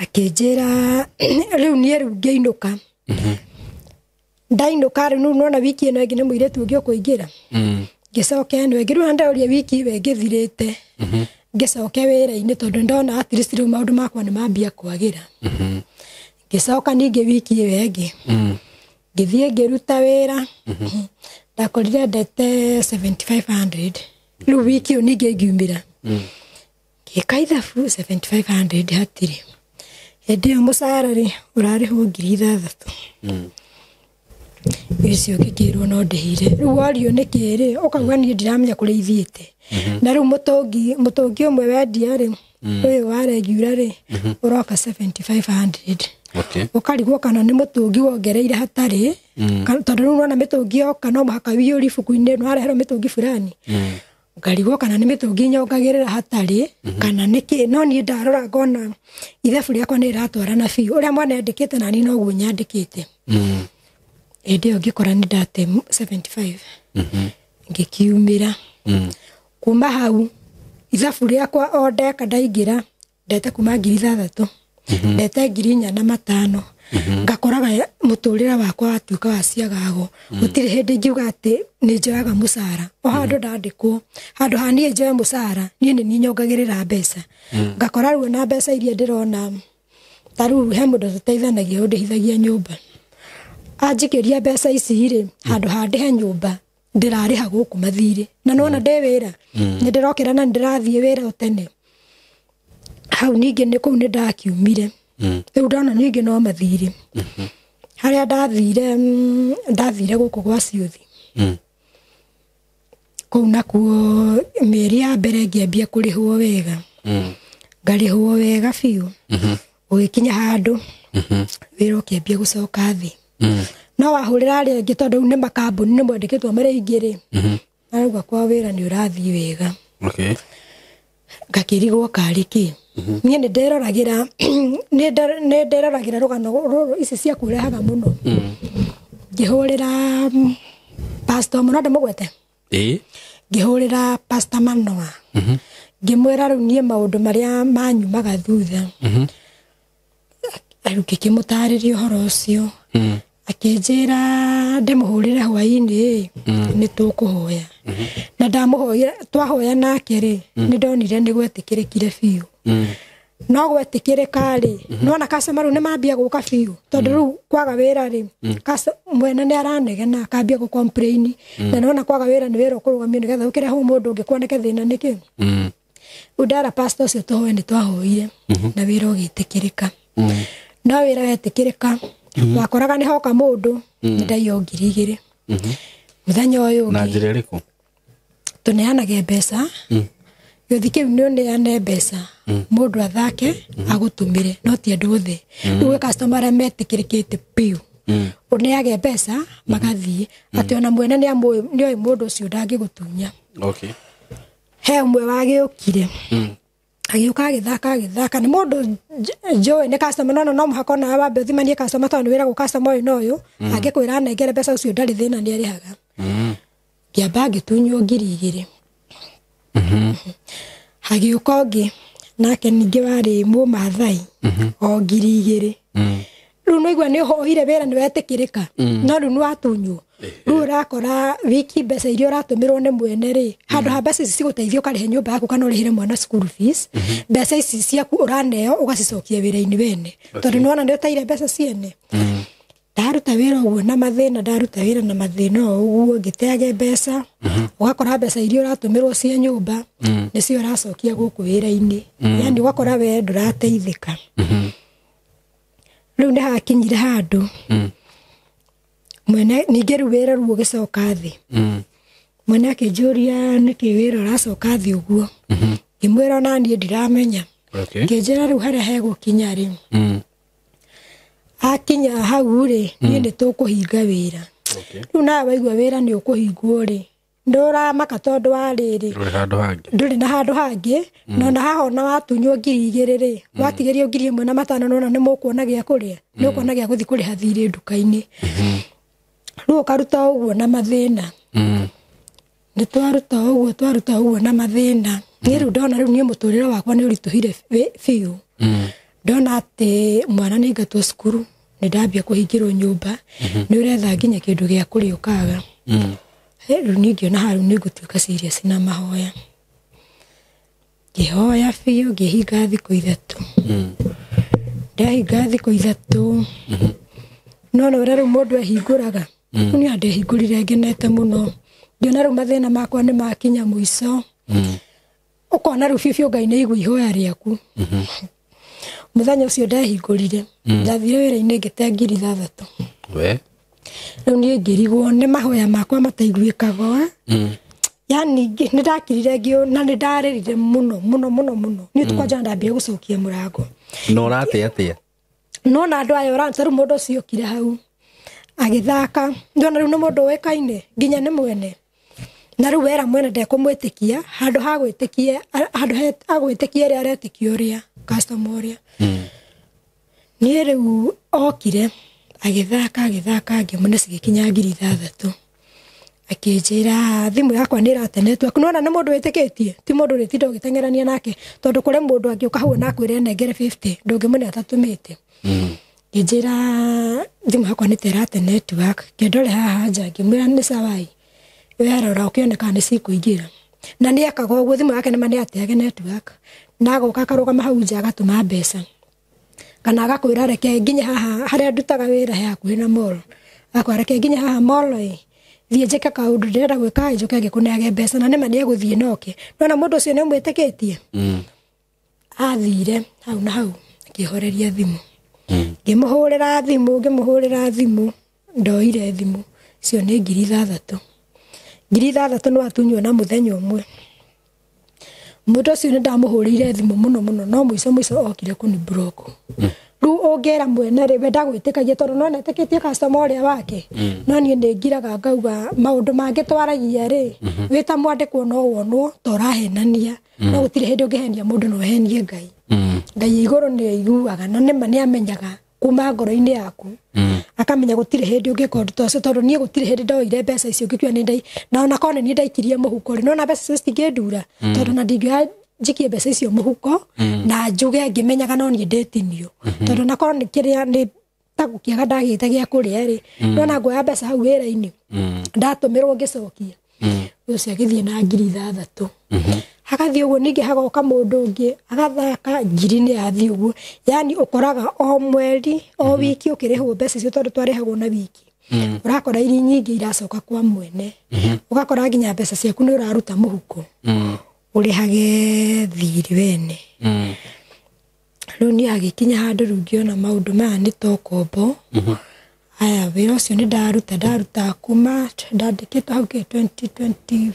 Akĩnjĩra rĩu niĩ rĩu ngĩinũka. Ndainũka rĩu nĩwona wiki ĩno ĩngĩ nĩ mũirĩtu ũngĩ ũkũingĩra. Ngĩcoka ĩno ĩngĩ, rĩu ndauria wiki ĩyo ĩngĩ ĩthirĩte. Ngĩcoke wĩra-inĩ tondũ ndona at least rĩu maũndũ makwa nĩ mambia kwagĩra. Ngĩcoka ningĩ wiki ĩyo ĩngĩ. Ngĩthiĩ ngĩruta wĩra. Ndakorire ndete 7,500. Rĩu wiki ĩyo ningĩ ngiumĩra. Ngĩka ithabu 7,500 hatirĩ. Hĩndĩ ĩyo mũcara rĩ ũrarĩhwo 6,000. Icio ngĩkĩrwo no ndĩhire. Rĩu worio nĩkĩ rĩ, ũkauga niĩ ndiramenya kũrĩa ithiĩte. Na rĩu mũtũngi ũmwe wendia rĩ, ũyũ wa regular rĩ, ũroka 7,500. Ũkarigwo kana nĩ mũtũngi wongereire hatarĩ, tondũ rĩu nĩwona mĩtũngi yoka no mũhaka wĩiyũrie ibuku-inĩ, nĩwareherwo mĩtũngi fulani. Ngarigwo kana nĩ mĩtũngi nyongagĩrĩra hatarĩ kana nĩkĩ, no niĩ ndarora ngona ithabu rĩakwa nĩ rĩratwarana biũ. Ũrĩa mwana andĩkĩte na niĩ noguo nyandĩkĩte. Hĩndĩ ĩyo ngĩkora nĩ ndate 75. Ngĩkiumĩra. Kuma hau ithabu rĩakwa o ndeka ndaingĩra ndete kuma 6,000. Ndete 4,500. Ngakoraga mũtũrĩre wakwa watuĩka wa ciagago. Gũtirĩ hĩndĩ ingiuga atĩ nĩ njoyaga mũcara. O handũ ndandĩkwo, handũ ha niĩ njoe mũcara, niĩ nĩ niĩ nyongagĩrĩra mbeca. Ngakora rĩu na mbeca iria ndĩrona, ta rĩu he mũndũ tũteithanagia ũndĩhithagia nyũmba. Anjikĩria mbeca ici rĩ, handũ ha ndĩhe nyũmba, ndĩrarĩha gũkũ mathirĩ. Na nĩwona ndĩ wĩra, nĩ ndĩrokĩra na nĩ ndĩrathiĩ wĩra o tene. Hau ningĩ nĩ kũu nĩ ndakiumire. Rĩu ndona ningĩ no mathirĩ. Harĩa ndathire, ndathire gũkũ gwa Ciũthi. Kũu nakuo mĩeri ya mbere ngĩambia kũrĩhwo wega. Ngarĩhwo wega biũ. Ũgĩkinya handũ, wĩra ũkĩambia gũcoka thĩ. No wahũrĩra arĩa angĩ tondũ rĩu nĩ makambuni nĩ mwandĩkĩtwo marĩ aingĩ rĩ, marauga kwa wĩra nĩ ũrathiĩ wega. Ngakĩrigwo karĩ kĩ. Niĩ nĩ ndĩroragĩra, nĩ ndĩroragĩra rũgano rũrũ ici cia kũrehaga mũno. Ngĩhũrĩra pastor mũno ndĩmũgwete. Ngĩhũrĩra pastor Manoa. Ngĩmwĩra rĩu niĩ maũndũ marĩa manyumaga thutha. Rĩu ngĩkĩmũtarĩria ũhoro ũcio. Akĩnjĩra ndĩmũhũrĩre hwaĩ-inĩ, nĩ tũkũhoya. Na ndamũhoya, twahoya nake rĩ, nĩ ndonire nĩ gwetĩkĩrĩkire biũ. No gwetĩkĩrĩka rĩ, nĩwona customer rĩu nĩ mambia gũka biũ. Tondũ rĩu kwaga wĩra rĩ, mwene nĩ aranegena akambia gũ complain. Na nĩwona kwaga wĩra nĩ wĩra ũkũrũgamio nĩgetha ũkĩrehwo mũndũ ũngĩ kuoneke thĩna nĩkĩ. Rĩu ndera pastor ũcio tũhoe nĩ twahoire, na wĩra ũgĩtĩkĩrĩka. No wĩra wetĩkĩrĩka, wakoraga nĩ hoka mũndũ, nĩ ndaiywo 2,000. Mũthenya ũyũ Na ũngĩ, njĩra ĩrĩkũ? Tũneanage mbeca. Gĩũthi kĩu nĩ ũneane mbeca, mũndũ athake, agũtũmĩre, no ti andũ othe. Rĩu gwĩ customer arĩa metĩkĩrĩkĩte biũ. Ũneage mbeca, magathiĩ. Atĩ ona mwene nĩoĩ mũndũ ũcio ndangĩgũtunya. He ũmwe wagĩũkire. Agĩũka agĩthaka, agĩthaka. Nĩ mũndũ njũĩ nĩ customer, no no mũhaka onawe wambe ũthimanie customer tondũ nĩ wĩragwo customer ũyũ na ũyũ. Angĩkwĩra anengere mbeca ũcio ndarĩ thĩna nĩ arĩhaga. Ngĩamba ngĩtunywo 2,000. Hagĩũka ũngĩ, nake ningĩ warĩ Mũmathai, o 2,000. Rĩu nĩwaigua nĩ ũhoire wĩra nĩ wetĩkĩrĩka, no rĩu nĩ watunywo. Rĩu ũrakora wiki mbeca iria ũratũmĩrwo nĩ mwene rĩ, handũ ha mbeca ici cigũteithia ũkarĩhe nyũmba yaku kana ũrĩhĩre mwana school fees, mbeca ici ciaku ũraneo ũgacicokia wĩra-inĩ wene. Tondũ nĩwona nĩ ũteire mbeca ciene. Ndaruta wĩra ũguo na mathĩna, ndaruta wĩra na mathĩna o ũguo, ngĩteage mbeca. Ũgakora mbeca iria ũratũmĩrwo cia nyũmba, nĩcio ũracokia gũkũ wĩra-inĩ. Yaani ũgakora we ndũrateithĩka. Rĩu nĩ hakinyire handũ. Mwene ningĩ rĩu wĩra rĩu ũgĩcoka thĩ. Mwene akĩnjũria nĩkĩ wĩra ũracoka thĩ ũguo. Ngĩmwĩra ona niĩ ndiramenya. Ngĩnjĩra rĩu harĩa hegũkinya rĩ. Akinya hau rĩ, niĩ nĩ tũkũhinga wĩra. Rĩu nawe waigua wĩra nĩ ũkũhingwo rĩ, ndũramaka tondũ wa rĩrĩ. Ndũrĩ handũ hangĩ. Ndũrĩ na handũ hangĩ, no na haha ona watunywo 2,000 rĩ, watigĩrio 1,500 nona nĩ mũkuona gĩa kũrĩa, nĩ ũkuona gĩa gũthiĩ kũrĩha thirĩ nduka-inĩ. Rĩu ũkaruta ũguo na mathĩna. Nĩ twaruta ũguo, twaruta ũguo na mathĩna. Niĩ rĩu ndona rĩu niĩ mũtũrĩre wakwa nĩ ũritũhire biũ. Ndona atĩ mwana nĩ aingatwo cukuru, nĩ ndambia kũhingĩrwo nyũmba, nĩ ũretha nginya kĩndũ gĩa kũrĩa ũkaga. Rĩu niĩ ngĩona hau nĩ ngũtuĩka serious na mahoya. Ngĩhoya biũ, ngĩhinga thikũ 3. Ndahinga thikũ 3. No na ũrĩa rĩu mũndũ ehingũraga. Rĩu niĩ ndehingũrire ngenete mũno. Ngĩona rĩu mathĩna makwa nĩ makinya mũico. Ũkona rĩu biũ biũ Ngai nĩ aigua ihoya rĩaku. Mũthenya ũcio ndehingũrire, ndathire wĩra-inĩ ngĩte 6,000. Rĩu niĩ ngĩrigwo nĩ mahoya makwa mataiguĩkaga. Yaani nĩ ndakirire na nĩ ndarĩrire mũno, mũno, mũno, mũno. Niĩ tu kwanja ndambia gũcokia mũrango. Na ũrate atĩa? No na andũ aya ũranta rĩu mũndũ ũcio okire hau agĩthaka. Ndona rĩu nĩ mũndũ ũĩkaine nginya nĩ mwene. Na rĩu wera mwene ndekũmwĩtĩkia handũ ha gwĩtĩkia handũ he agwĩtĩkia ĩrĩa aretĩkia ũrĩa customer ũrĩa. Niĩ rĩu okire agĩthaka agĩthaka ngĩmũne cigĩkinya 6,000. Akĩnjĩra thimũ yakwa nĩ ĩrate network. Nĩwona nĩ mũndũ wĩtĩkĩtie, ti mũndũ ũrĩtinda ũgĩteng'erania nake tondũ kũrĩ mũndũ angĩũka hau na akwĩre nengere 50 ndũngĩmũne atatũmĩte. Ngĩnjĩra thimũ yakwa nĩ ta ĩrate network, kĩndore haha nja ngĩmwĩra nĩ sawa ĩ. Werora ũkĩone kana nĩ cikũingĩra. Na nĩ ekaga ũguo thimũ yake nĩma nĩ yateage network na agoka akarũgama hau nja agatũma mbeca kana agakwĩra reke nginye haha harĩa ndutaga wĩra he hakuhĩ na mall, agakwĩra reke nginye haha mall ĩ thiĩ njĩke kaũndũ ndĩrenda gwĩka njoke ngĩkũneage mbeca na nĩma nĩegũthiĩ noke. Nona mũndũ ũcio nĩũmwĩtĩkĩtie. Athire hau na hau akĩhoreria thimũ. Ngĩmũhũrĩra thimũ ndoire thimũ icio nĩ 6,000. 6,000 nĩ watunywo na mũthenya ũmwe. Mũndũ ũcio nĩ ndamũhũrĩire thimũ mũno mũno no mũico mũico okire kũni block. Rĩu ũngĩra mwene rĩ we ndagwĩtĩkagia tondũ no netĩkĩtie customer ũrĩa wake. No niĩ nĩ ngiraga ngauga maũndũ mangĩ twaragia rĩ wĩ ta mwandĩkwo no wonwo ta ũrahenania no gũtirĩ hĩndĩ ũngĩhenia mũndũ no ũhenie Ngai. Ngai igũrũ nĩ aiguaga na nĩma nĩ amenyaga kuma ngoro-inĩ yaku. Akamenya gũtirĩ hĩndĩ ũngĩka ũndũ ta ũcio tondũ niĩ gũtirĩ hĩndĩ ndoire mbeca icio ngĩkiuga nĩ ndai na ona korwo nĩ niĩ ndaikirie mũhuko rĩ nona mbeca icio citingĩndura tondũ na ndingĩoya njikie mbeca icio mũhuko na njuge ngĩmenyaga no niĩ ndĩtinio tondũ na korwo nĩ kĩrĩa nĩ ta gũkĩaga ndagĩte gĩa kũrĩa rĩ nona nguoya mbeca hau wĩra-inĩ ndatũmĩrwo ngĩcokia. Ũcio agĩthiĩ na 6,000. Hagathiĩ ũguo ningĩ hagoka mũndũ ũngĩ agathaka 1,000 nĩ yathiĩ ũguo. Yani ũkoraga o mweri o wiki ũkĩrĩhwo mbeca icio tondũ twarĩhagwo na wiki. Ũrakora iri nyingĩ iracoka kwa mwene. Ũgakora nginya mbeca ciaku nĩ ũraruta mũhuko ũrĩhage thirĩ wene. Rĩu niĩ hagĩkinya handũ rĩu ngĩona maũndũ maya nĩ ta ũkombo. Aya wĩra ũcio nĩ ndaruta kuma ndandĩkĩtwo hau kĩ 2024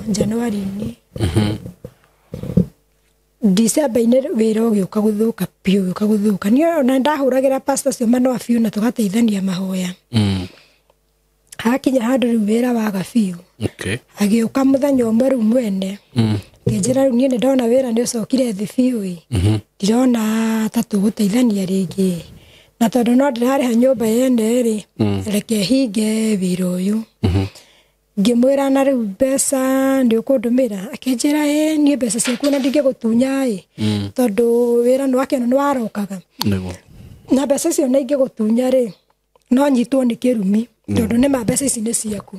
January-inĩ. December-inĩ wĩra ũgĩũka gũthũka biũ ũgĩũka gũthũka. Niĩ ona ndahũragĩra pastor ũcio manoa biũ na tũgateithania mahoya. Hakinya handũ rĩu wĩra waga biũ. Agĩũka mũthenya ũmwe rĩu mwene ngĩnjĩra rĩu niĩ nĩ ndona wĩra nĩ ũcokire thĩ biũ ĩ ndirona ta tũgũteithania rĩngĩ na tondũ no ndĩrarĩha nyũmba yene rĩ reke hinge wĩra ũyũ. Ngĩmwĩra na rĩu mbeca nĩ ũkũndũmĩra akĩnjĩra ĩ niĩ mbeca ciaku na ndingĩgũtunya ĩ tondũ wĩra nĩ wakĩona nĩ warokaga na mbeca icio na ingĩgũtunya rĩ no nyitwo nĩ kĩrumi tondũ nĩma mbeca ici nĩ ciaku.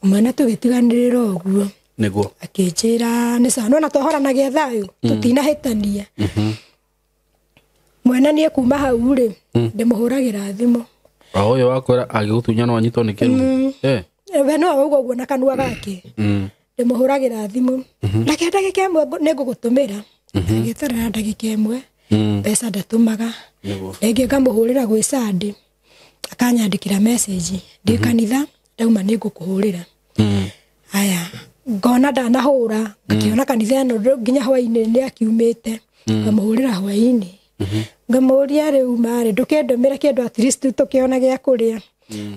Mwene tũgĩtiganĩrĩra ũguo. Nĩguo akĩnjĩra nĩ sawa nona tũhoranagia thayũ tũtinahĩtania. Mwene niĩ kuma hau rĩ ndĩmũhũragĩra thimũ. O ũyũ wakwĩra agĩgũtunya no anyitwo nĩ kĩrumi. We no auga ũguo na kanua gake. Ndĩmũhũragĩra thimũ reke ndagĩka ĩmwe nĩ ngũgũtũmĩra. Agĩeterera ndagĩka ĩmwe mbeca ndatũmaga. Rĩngĩ ngamũhũrĩra gwĩ Sunday akanyandĩkĩra message ndĩ kanitha ndauma nĩ ngũkũhũrĩra. Aya ngona ndanahũra ngakĩona kanitha ĩno nginya hwainĩ nĩ akiumĩte ngamũhũrĩra hwainĩ ngamũria rĩu marĩ ndũkĩndũmĩre kĩndũ at least tũkĩona gĩa kũrĩa.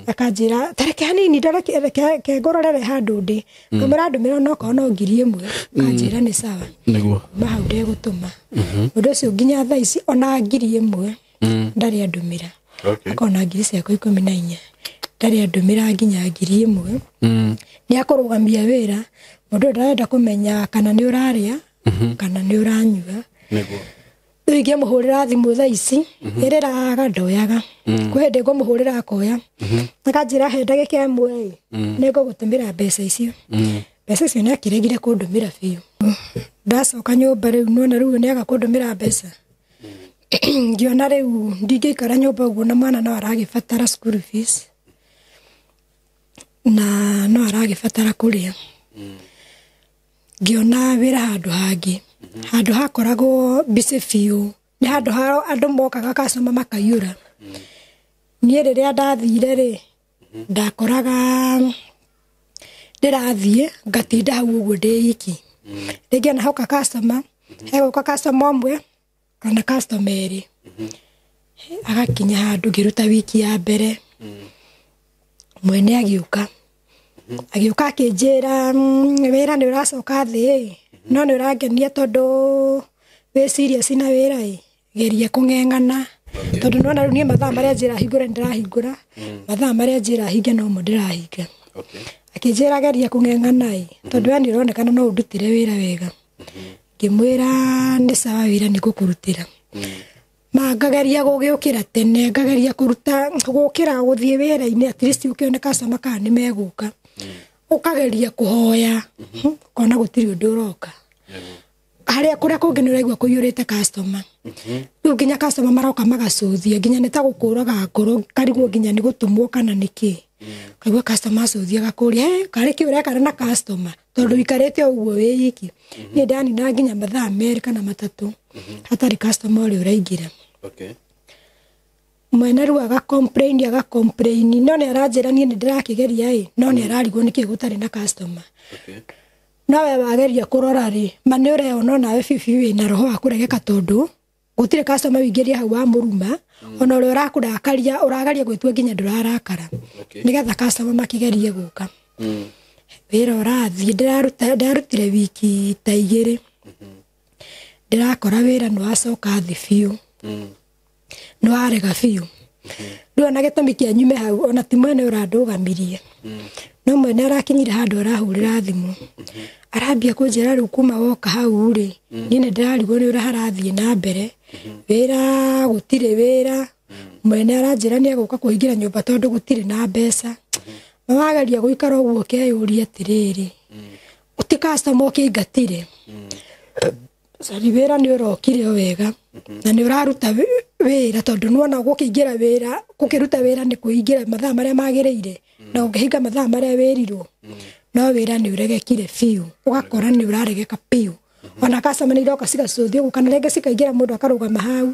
Akanjĩra tareke hanini reke ngũrorere handũ ndĩ ngamwĩra ndũmĩra onokorwo no 1,000 akanjĩra nĩ sawa. Nĩguo kuma hau ndegũtũma. Mũndũ ũcio nginya thaa ici ona 1,000 ndarĩ andũmĩra. Akona 14,000 ciakwa ndarĩ andũmĩra nginya 1,000. Nĩ akũrũgamia wĩra mũndũ ndarenda kũmenya kana nĩ ũrarĩa kana nĩ ũranyua. Nĩguo rĩu ingĩmũhũrĩra thimũ thaa ici ĩrĩraga ndoyaga kwĩ hĩndĩ ngũmũhũrĩra akoya akanjĩra he ndagĩka ĩmwe ĩ nĩ ngũgũtũmĩra mbeca icio. Mbeca icio nĩ akĩregire kũndũmĩra biũ. Ndacoka nyũmba rĩu nona rĩu nĩ aga kũndũmĩra mbeca. Ngĩona rĩu ndingĩikara nyũmba ũguo na mwana no aragĩbatara school fees na no aragĩbatara kũrĩa. Ngĩona wĩra handũ hangĩ handũ hakoragwo busy biũ nĩ handũ ha andũ mokaga customer makaiyũra. Niĩ rĩrĩa ndathire rĩ ndakoraga ndĩrathiĩ ngatinda hau ũguo ndĩ iki. Rĩngĩ ona hoka customer hegũka customer ũmwe kana customer erĩ agakinya handũ ngĩruta wiki ya mbere mwene agĩũka Agĩũka akĩnjĩra wĩra nĩ ũracoka thĩ no nĩ ũrangenia tondũ wĩ serious na wĩra ĩ geria kũng'eng'ana tondũ nĩwona rĩu niĩ mathaa marĩa njĩra hingũra nĩndĩrahingũra mathaa marĩa njĩra hinge nomo ndĩrahinga. Akĩnjĩra geria kũng'eng'ana ĩ tondũ we nĩ ũronekana no ũndutĩre wĩra wega. Ngĩmwĩra nĩ sawa wĩra nĩ ngũkũrutĩra. Ma ngageria gũgĩũkĩra tene ngageria kũruta gũkĩra gũthiĩ wĩra-inĩ at least ũkĩone customer kana nĩ megũka. Ũkageria kũhoya ũkona gũtirĩ ũndũ ũroka. Harĩa kũrĩa kũngĩ nĩ ũraigua kũiyũrĩte customer. Rĩu nginya customer maroka magacũthia nginya nĩ ta gũkũraga ngoro karigwo nginya nĩ gũtũmwo kana nĩ kĩ. Kaigua customer acũthia agakũria he karĩ kĩ ũrekana na customer tondũ ũikarĩte o ũguo wĩ iki. Niĩ ndanina nginya mathaa 2 kana 3 hatarĩ customer ũrĩa ũraingĩra. Mwene rĩu aga complain no nĩ aranjĩra niĩ nĩ ndĩrakĩgeria ĩ no nĩ ararigwo nĩkĩ gũtarĩ na customer. No we wageria kũrora rĩ ma nĩ ũreyona onawe biũ biũ wĩna roho wa kũregeka tondũ gũtirĩ customer wĩingĩria hau wa mũruma ona ũrĩa ũrakũrakaria ũragaria gwĩtua nginya ndũrarakara nĩgetha customer makĩgerie gũka. Wĩra ũrathiĩ ndĩrarutire wiki ta 2 ndĩrakora wĩra nĩ wacoka thĩ biũ nĩ warega biũ. Rĩu ona gĩtũmi kĩa nyume hau ona ti mwene ũrandũgamirie no mwene arakinyire handũ arahũrĩra thimũ arambia kũnjĩra rĩu kuma woka hau rĩ niĩ nĩ ndĩrarigwo nĩ ũrĩa harathiĩ na mbere wĩra gũtirĩ wĩra mwene aranjĩra nĩ egũka kũhingĩra nyũmba tondũ gũtirĩ na mbeca. Ma wageria gũikara ũguo ũkeyũria atĩrĩrĩ ti customer ũkĩingatire sorry wĩra nĩ ũrokire o wega na nĩ ũraruta wĩra tondũ nĩwona gũkĩingĩra wĩra gũkĩruta wĩra nĩ kũingĩra mathaa marĩa magĩrĩire na ũkĩhinga mathaa marĩa wĩrirwo no wĩra nĩ ũregekire biũ ũgakora nĩ ũraregeka biũ ona customer nĩ iroka cigacũthio ũguo kana rĩngĩ cikaingĩra mũndũ akarũgama hau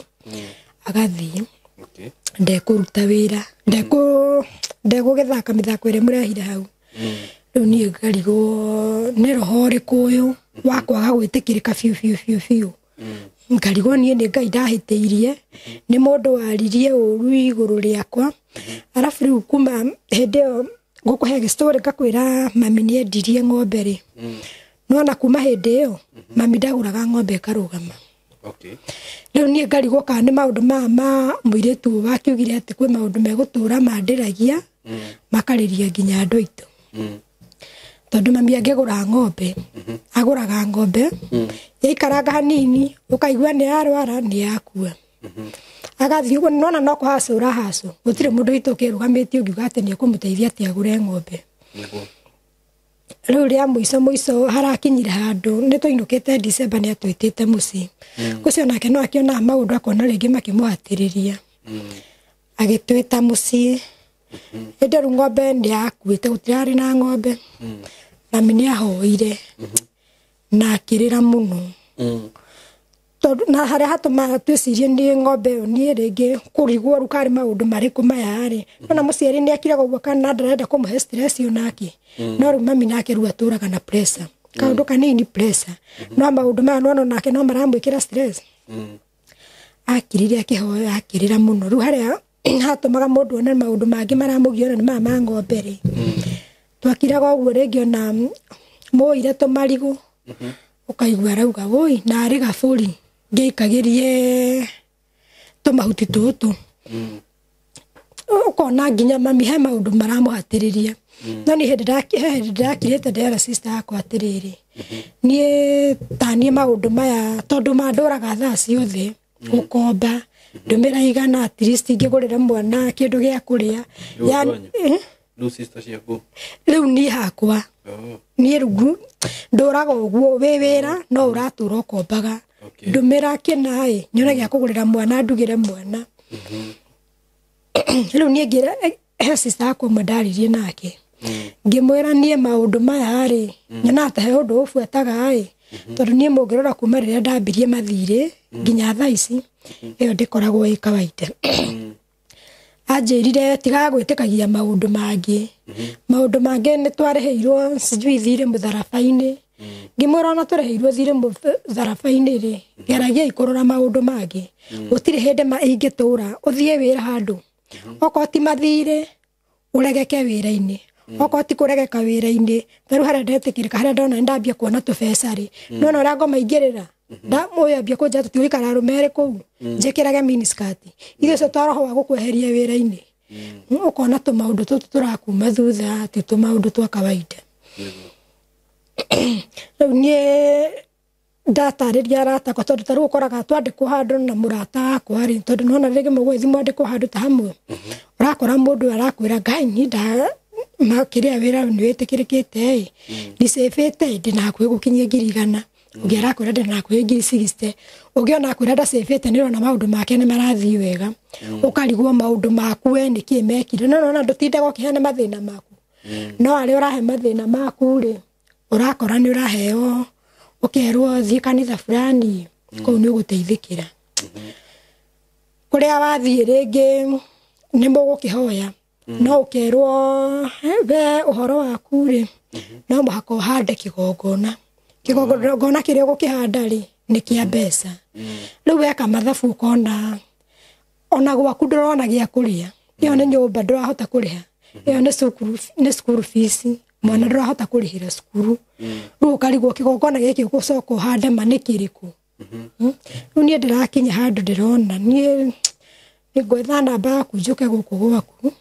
agathiĩ ndekũruta wĩra ndegũgĩthaka mĩthako ĩrĩa mũrehire hau. Rĩu niĩ ngarigwo nĩ roho ũrĩkũ ũyũ wa kwaga gwĩtĩkĩrĩka biũ biũ biũ biũ. Ngarigwo niĩ nĩ Ngai ndahĩtĩirie nĩ mũndũ waririe ũru igũrũ rĩakwa. Arabu rĩu kuma hĩndĩ ĩyo ngũkũhe gĩstory ngakwĩra mami nĩ endirie ng'ombe rĩ nĩwona kuma hĩndĩ ĩyo mami ndagũraga ng'ombe ĩkarũgama. Rĩu niĩ ngarigwo kana nĩ maũndũ maya ma mũirĩtu ũyũ wakiugire atĩ kwĩ maũndũ megũtũra mandĩragia makarĩria nginya andũ aitũ. Tondũ mami angĩgũra ng'ombe agũraga ng'ombe yaikaranga hanini ũkaigua nĩ yarwara nĩ yakua. Agathiĩ ũguo nĩwona no kũhaca ũrahacwo gũtirĩ mũndũ witũ ũkĩrũgamĩtie ũngiuga atĩ nĩ ekũmũteithia atĩ agũre ng'ombe. Rĩu rĩa mũico mũico harakinyire handũ nĩ twainũkĩte December nĩ atwĩtĩte mũciĩ. Ũcio nake no akĩonaga maũndũ akona rĩngĩ makĩmũhatĩrĩria. Agĩtwĩta mũciĩ. Hĩndĩ rĩu ng'ombe nĩ yakuĩte gũtirarĩ na ng'ombe. Mami nĩ ahoire na akĩrĩra mũno. Tondũ na harĩa hatũmaga twĩcirie nĩ ng'ombe ĩyo niĩ rĩngĩ kũrigwo rĩu karĩ maũndũ marĩkũ maya rĩ. Nona mũciari nĩ akiraga ũguo kana ndarenda kũmũhe stress onake. No rĩu mami nake rĩu atũraga na pressure. Kaũndũ kanini pressure. No maũndũ maya nĩwona onake no maramwĩkĩra stress. Akirire akĩhoya akĩrĩra mũno. Rĩu harĩa hatũmaga mũndũ one maũndũ mangĩ maramũgia ona nĩ maya ma ng'ombe rĩ. Twakiraga ũguo rĩngĩ ona mũire tũmarigũ ũkaigua arauga woi narĩ gabũri ngĩikagĩrie tũmahuti tũtũ. Ũkona nginya mami he maũndũ maramũhatĩrĩria. No niĩ hĩndĩ ndakirĩte ndera sister yakwa atĩrĩrĩ niĩ ta niĩ maũndũ maya tondũ mandũraga thaa ciothe gũkomba ndũmĩra igana at least ingĩgũrĩra mwana kĩndũ gĩa kũrĩa. Rĩu sister ciaku? Rĩu niĩ hakwa niĩ rĩu ndũraga ũguo wĩ wĩra no ũratũra ũkombaga. Ndũmĩra kĩna ĩ nyone gĩa kũgũrĩra mwana ndugĩre mwana. Rĩu niĩ ngĩra he sister yakwa ũmwe ndaririe nake ngĩmwĩra niĩ maũndũ maya rĩ nyonaga ta he ũndũ ũbuataga ĩ tondũ niĩ mũngĩrora kuma rĩrĩa ndambirie mathirĩ nginya thaa ici ĩyo ndĩkoragwo ĩ kawaida. Anjĩrire tigaga gwĩtĩkagia maũndũ mangĩ. Maũndũ mangĩ nĩ twarĩhĩirwo sijui thirĩ mũtharaba-inĩ. Ngĩmwĩra ona tũrĩhĩirwo thirĩ mũtharaba-inĩ rĩ geragiai kũrora maũndũ mangĩ. Gũtirĩ hĩndĩ ma ingĩtũra ũthiĩ wĩra handũ okorwo ti mathirĩ ũregeke wĩra-inĩ Okorwo ti kũregeka wĩra-inĩ, ta rĩu harĩa ndetĩkĩrĩka, harĩa ndona nĩndambia kuona tũbeca rĩ, nĩwona ũrĩa ngoma ingĩrĩra ũyũ ambia kũnjĩra tũtigũikara arũme erĩ kũu, njĩkĩrage miniskirt. Ithuĩ ũcio to roho wa gũkweheria wĩra-inĩ. Ũkona tũmaũndũ tũtũ tũrakuma thutha, ti tũmaũndũ twa kawaida. Rĩu niĩ ndatarĩria arata akwa, tondũ ta rĩu ũkoraga twandĩkwo handũ na mũrata wakwa rĩ, tondũ nĩwona rĩngĩ mũgũgĩthiĩ mwandĩkwo handũ ta hamwe, ũrakora mũndũ arakwĩra Ngai niĩ kĩrĩa wĩra nĩ wĩtĩkĩrĩkĩte ĩ, ndicĩbĩte ndĩna hakuhĩ gũkinyia 100,000, ũngĩ arakwĩra ndĩna hakuhĩ 60,000, ũngĩ ona akwĩra ndacĩbĩte nĩ ũrona maũndũ make nĩ marathiĩ wega, ũkarigwo maũndũ maku we nĩkĩ mekire, no nĩwona ndũtindaga ũkĩheana mathĩna maku, no arĩa ũrahe mathĩna maku rĩ, ũrakora nĩ ũraheo ũkerwo thiĩ kanitha fulani, kũu nĩ ũgũteithĩkĩra. Kũrĩa wathiĩ rĩngĩ nĩ mũgũkĩhoya, no ũkerwo we ũhoro waku rĩ, no mũhaka ũhande kĩgongona. Kĩgongona kĩrĩa ũgũkĩhanda rĩ, nĩ kĩa mbeca. Rĩu weka mathabu ũkona ona gwaku ndũrona gĩa kũrĩa, ĩyo nĩ nyũmba ndũrahota kũrĩha, ĩyo nĩ cukuru fees, mwana ndũrahota kũrĩhĩra cukuru. Rĩu ũkarigwo kĩgongona gĩkĩ ũgũcoka ũhande ma nĩ kĩrĩkũ. Rĩu niĩ ndĩrakinya handũ ndĩrona niĩ nĩngwetha namba yaku njũke gũkũ gwaku,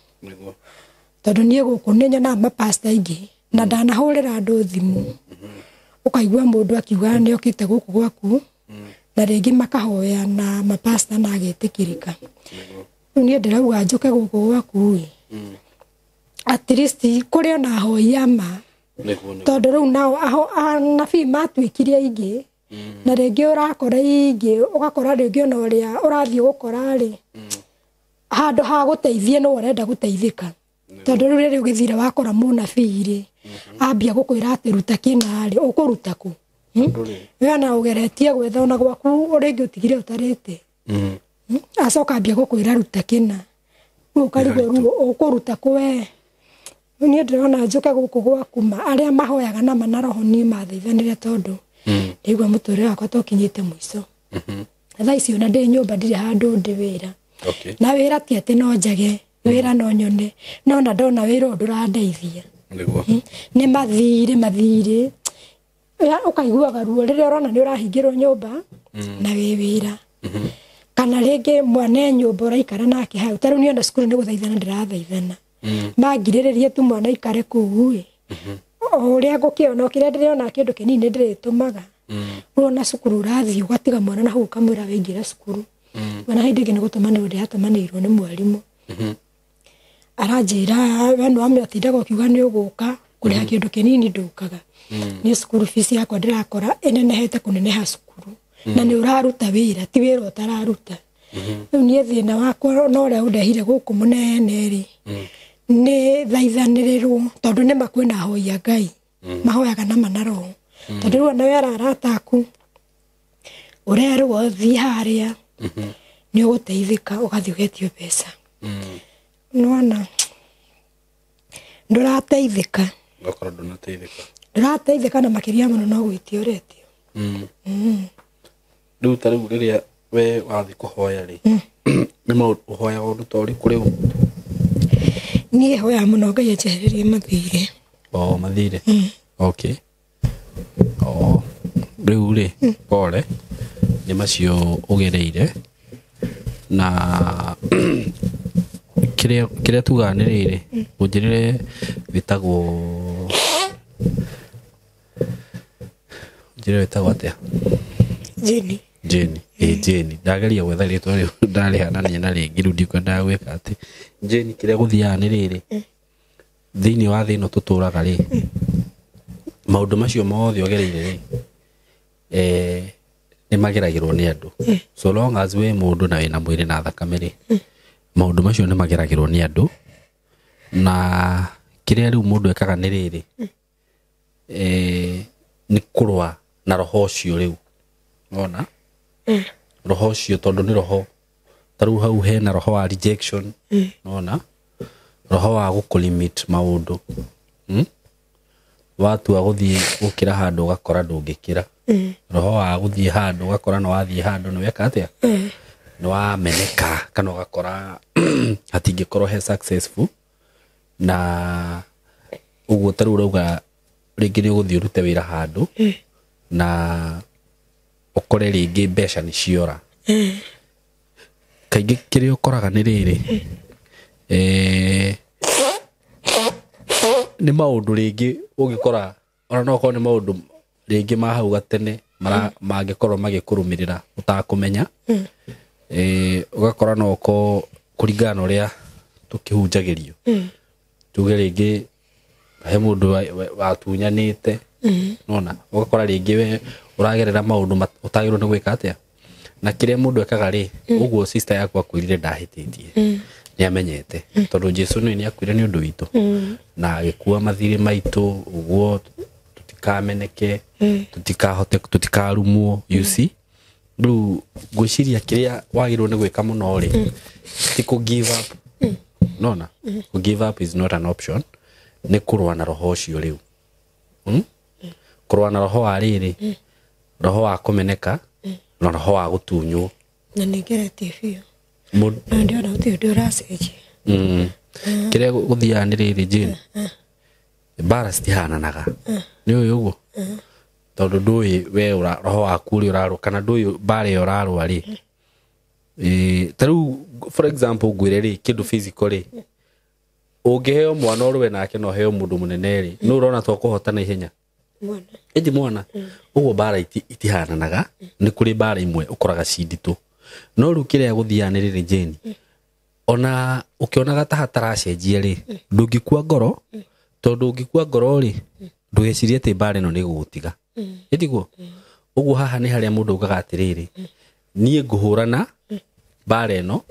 tondũ niĩ gũkũ nĩ nyonaga mapasta aingĩ na ndanahũrĩra andũ thimũ, ũkaigua mũndũ akiuga nĩ okĩte gũkũ gwaku, na rĩngĩ makahoya na mapasta na agetĩkĩrĩka. Rĩu niĩ ndĩrauga njũke gũkũ gwaku ĩ, at least kũrĩ ona ahoi a ma, tondũ rĩu nao anabii matuĩkire aingĩ, na rĩngĩ ũrakora ingĩ, ũgakora rĩngĩ ona ũrĩa ũrathiĩ gũkora rĩ, handũ ha gũteithia no ũrenda gũteithĩka, tondũ rĩu rĩrĩa ũgĩthire wakora mũnabii rĩ, ambia gũkwĩra atĩ ruta kĩna rĩ, ũkũruta kũ? We ona ũgeretie gwetha ona gwaku rĩngĩ ũtigire ũtarĩte, acoka ambia gũkwĩra ruta kĩna, rĩu ũkarigwo rĩu ũkũruta kũ we? Rĩu niĩ ndĩrona njũke gũkũ gwaku ma arĩa mahoyaga na ma na roho niĩ mathaithanĩre, tondũ ndaigua mũtũrĩre wakwa tokinyĩte mũico. Thaa ici ona ndĩ nyũmba ndirĩ handũ ndĩ wĩra. Na wĩra ti atĩ no njage, wĩra no nyone, no na ndona wĩra ũyũ ndũrandeithia. Nĩ mathirĩ, ũkaiguaga ruo rĩrĩa ũrona nĩ ũrahingĩrwo nyũmba na wĩ wĩra. Kana rĩngĩ mwana nyũmba ũraikara nake hau, ta rĩu niĩ ona cukuru nĩ gũthaithana ndĩrathaithana. Mangirĩrĩrie tu mwana aikare kũu ĩ, o ũrĩa ngũkĩona, o kĩrĩa ndĩrona kĩndũ kĩnini ndĩrĩtũmaga. Rĩu ona cukuru ũrathiĩ ũgatiga mwana na hau ũkamwĩra wĩingĩre cukuru. Mwana hĩndĩ ĩngĩ nĩ gũtũmanĩrwo ndĩratũmanĩirwo nĩ mwarimũ. Aranjĩra we nĩ wamenya ũtindaga ũkiuga nĩ ũgũka kũrĩha kĩndũ kĩnini ndũkaga. Niĩ cukuru fees yakwa ndĩrakora ĩnenehete kũneneha cukuru. Na nĩ ũraruta wĩra, ti wĩra ũtararuta. Rĩu niĩ thĩna wakwa na ũrĩa ũndehire gũkũ mũnene rĩ, nĩ thaithanĩrĩrwo, tondũ nĩ ma kwĩna ahoi a Ngai, mahoyaga na ma na roho. Tondũ rĩu ona wera arata aku, ũrerwo thiĩ harĩa, nĩ ũgũteithĩka, ũgathiĩ ũgetio mbeca. Nĩwona ndũrateithĩka. Ũgakorwo ndũnateithĩka. Ndũrateithĩka na makĩria mũno no gwĩtio ũretio. Rĩu ta rĩu rĩrĩa we wathiĩ kũhoya rĩ, nĩ maũndũ ũhoyaga ũndũ ta ũrĩkũ rĩu? Niĩ hoyaga mũno Ngai anjehererie mathirĩ. O mathirĩ? Okay. O rĩu rĩ, pole nĩ macio ũgereire, na kĩrĩa tugaga nĩ rĩrĩ, ũnjĩrĩre wĩtagwo, ũnjĩrĩre wĩtagwo atĩa? Jane. Jane. Ĩ Jane, ndageria gwetha rĩtwa rĩu ndarĩhanania na rĩngĩ, rĩu ndikwendaga gwĩka atĩ. Jane, kĩrĩa gũthiaga nĩ rĩrĩ, thĩinĩ wa thĩ ĩno tũtũraga rĩ, maũndũ macio mothe ũgereire rĩ, nĩ mageragĩrwo nĩ andũ. So long as wĩ mũndũ na wĩna mwĩrĩ na thakame rĩ, maũndũ macio nĩ mageragĩrwo nĩ andũ. Na kĩrĩa rĩu mũndũ ekaga nĩ rĩrĩ, nĩ kũrũa na roho ũcio rĩu. Wona? Roho ũcio tondũ nĩ roho. Ta rĩu hau hena roho wa rejection. Wona? Roho wa gũkũ-limit maũndũ. Watua gũthiĩ gũkĩra handũ ũgakora ndũngĩkĩra. Roho wa gũthiĩ handũ ũgakora nĩ wathiĩ handũ nĩ weka atĩa? Nĩ wameneka, kana ũgakora hatingĩkorwo he successful. Na Ũguo ta rĩu ũrauga rĩngĩ nĩ ũgũthiĩ ũrute wĩra handũ na ũkore rĩngĩ mbeca nĩ ciora. Kaingĩ kĩrĩa ũkoraga nĩ rĩrĩ, nĩ maũndũ rĩngĩ ũngĩkora ona no ũkorwo nĩ maũndũ rĩngĩ ma hau gatene mangĩkorwo magĩkũrũmĩrĩra ũtakũmenya. Ũgakora no ũkorwo kũringana na ũrĩa tũkĩhunjagĩrio, tuge rĩngĩ he mũndũ watunyanĩte, nona ũgakora rĩngĩ we ũragerera maũndũ ũtagĩrĩirwo nĩ gwĩka atĩa. Na kĩrĩa mũndũ ekaga rĩ, ũguo sister yaku akwĩrire ndahĩtĩtie, nĩ amenyete tondũ Jesu nĩ akuire nĩ ũndũ witũ na agĩkua mathirĩ maitũ ũguo tũtikameneke, tũtikahote, tũtikarumwo, you see. Rĩu ngwĩciria kĩrĩa wagĩrĩirwo nĩ gwĩka mũno rĩ, ti kũ give up. Nona kũ give up is not an option, nĩ kũrũa na roho ũcio rĩu. Kũrũa na roho wa rĩrĩ, roho wa kũmeneka na roho wa gũtunywo. Na nĩ ngeretie biũ na ndĩona gũtirĩ ũndũ ũracenjia. Kĩrĩa gũthiaga nĩ rĩrĩ, Jane, mbara citihananaga, nĩ ũĩ ũguo, tondũ ndũĩ we roho waku ũrĩa ũrarũa kana ndũĩ mbara ĩyo ũrarũa rĩ. Ta rĩu for example ngwĩre rĩ, kĩndũ physical rĩ, ũngĩheo mwana ũrũe nake na ũheo mũndũ mũnene rĩ, nĩ ũrona to kũhotana ihenya ĩndĩ mwana. Ũguo mbara itihananaga, nĩ kũrĩ mbara imwe ũkoraga ci nditũ. No rĩu kĩrĩa gũthiaga nĩ rĩrĩ, Jane, ona ũkĩonaga ta hataracenjia rĩ, ndũngĩkua ngoro, tondũ ũngĩkua ngoro rĩ, ndũgecirie atĩ mbara ĩno nĩ ĩgũgũtiga, ĩtiguo? Ũguo haha nĩ harĩa mũndũ augaga atĩrĩrĩ, niĩ ngũhũrana mbara ĩno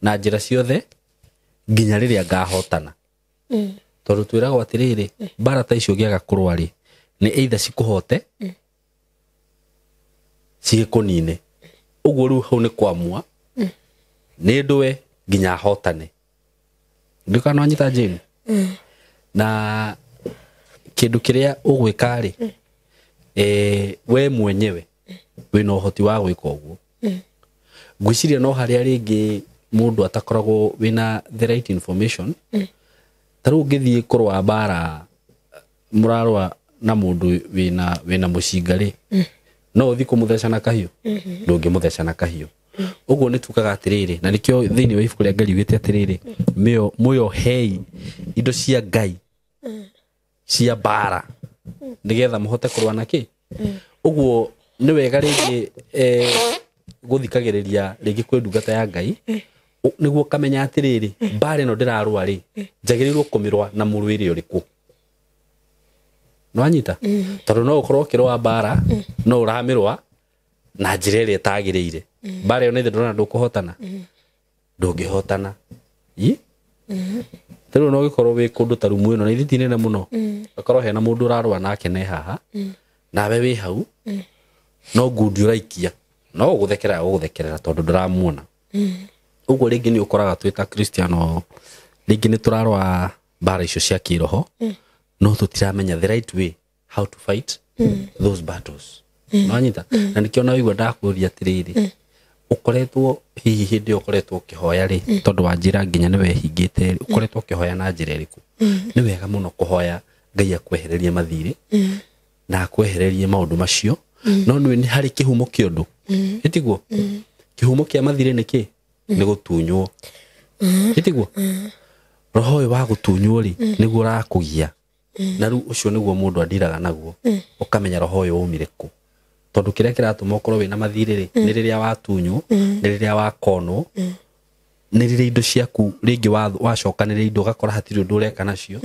na njĩra ciothe nginya rĩrĩa ngahotana. Tondũ twĩragwo atĩrĩrĩ, mbara ta icio ũngĩaga kũrũa rĩ, nĩ either cikũhote cigĩkũnine. Ũguo rĩu hau nĩ kwamua nĩ ndũe nginya hotane. Ndũkana wanyita, Jane? Na kĩndũ kĩrĩa ũgwĩka rĩ, we mwenyewe wĩna ũhoti wa gwĩka ũguo. Ngwĩciria no harĩa rĩngĩ mũndũ atakoragwo wĩna the right information. Ta rĩu ũngĩthiĩ kũrũa mbara, mũrarũa na mũndũ wĩna mũcinga rĩ, no ũthiĩ kũmũtheca na kahiũ? Ndũngĩmũtheca na kahiũ. Ũguo nĩ tugaga atĩrĩrĩ, na nĩkĩo thĩinĩ wa ibuku rĩa Ngai riugĩte atĩrĩrĩ, mwĩohei indo cia Ngai cia mbara nĩgetha mũhote kũrũa na kĩ. Ũguo nĩ wega rĩngĩ gũthikagĩrĩria rĩngĩ kwĩ ndungata ya Ngai, nĩguo ũkamenya atĩrĩrĩ, mbara ĩno ndĩrarũa rĩ, njagĩrĩirwo kũmĩrũa na mũrũĩre ũrĩkũ. Nĩwanyita? Tondũ no ũkorwo ũkĩrũa mbara no ũramĩrũa na njĩra ĩrĩa ĩtagĩrĩire. Mbara ĩyo nĩ ndĩrona ndũkũhotana, ndũngĩhotana. Ta rĩu no ũgĩkorwo wĩ kũndũ ta rumu ĩno na ithe ti nene mũno, akorwo hena mũndũ ũrarũa nake ne haha, nawe wĩ hau, no ngundi ũraikia, no ũgũthekerera ũgũthekerera tondũ ndũramuona. Ũguo rĩngĩ nĩ ũkoraga twĩ ta Kristiano rĩngĩ nĩ tũrarũa mbara icio cia kĩroho, no tũtiramenya the right way how to fight those battles. Nĩwanyita? Na nĩkĩo na waigua ndakũria atĩrĩrĩ, ũkoretwo hihi hĩndĩ ĩyo ũkoretwo ũkĩhoya rĩ, tondũ wanjĩra nginya nĩ wehingĩte rĩ, ũkoretwo ũkĩhoya na njĩra ĩrĩkũ? Nĩ wega mũno kũhoya Ngai akwehererie mathirĩ na akwehererie maũndũ macio, no nĩ harĩ kĩhumo kĩa ũndũ, ĩtiguo? Kĩhumo kĩa mathirĩ nĩ kĩ? Nĩ gũtunywo, ĩtiguo? Roho ũyũ wa gũtunywo rĩ, nĩguo ũrakũgia, na rĩu ũcio nĩguo mũndũ andiraga naguo, ũkamenya roho ũyũ waumire kũ. Tondũ kĩrĩa kĩratũma ũkorwo wĩna mathirĩ rĩ, nĩ rĩrĩa watunywo, nĩ rĩrĩa wakonwo, nĩ rĩrĩa indo ciaku rĩngĩ wacokanĩrĩria indo ũgakora hatirĩ ũndũ ũreka nacio.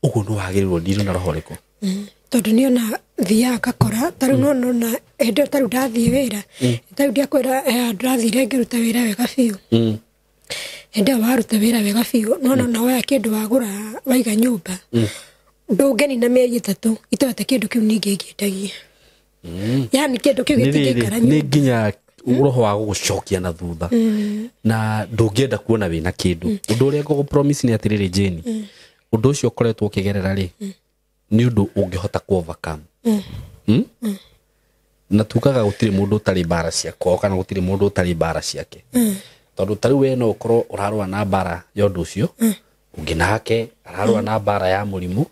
Ũguo nĩ wagĩrĩirwo ndirũ na roho ũrĩkũ. Tondũ niĩ ona thiaga ngakora ta rĩu no nona hĩndĩ ĩyo ta rĩu ndathiĩ wĩra, ta rĩu ndiakwĩra ndĩrathire ngĩruta wĩra wega biũ. Hĩndĩ ĩyo waruta wĩra wega biũ, no nona woya kĩndũ wagũra waiga nyũmba, ndũngĩnina mĩeri 3 itoete kĩndũ kĩu ningĩ ngĩendagia. Yani kĩndũ kĩu gĩtingĩikara nyũmba. Nĩ nginya roho wa gũgũcokia na thutha, na ndũngĩenda kuona wĩna kĩndũ. Ũndũ ũrĩa ngũgũ promise nĩ atĩrĩrĩ, Jane, ũndũ ũcio ũkoretwo ũkĩgerera rĩ, nĩ ũndũ ũngĩhota ku overcome. Na tugaga gũtirĩ mũndũ ũtarĩ mbara ciakwa, kana gũtirĩ mũndũ ũtarĩ mbara ciake. Tondũ ta rĩu we no ũkorwo ũrarũa na mbara ya ũndũ ũcio, Ũngĩ nake ararũa na mbara ya mũrimũ,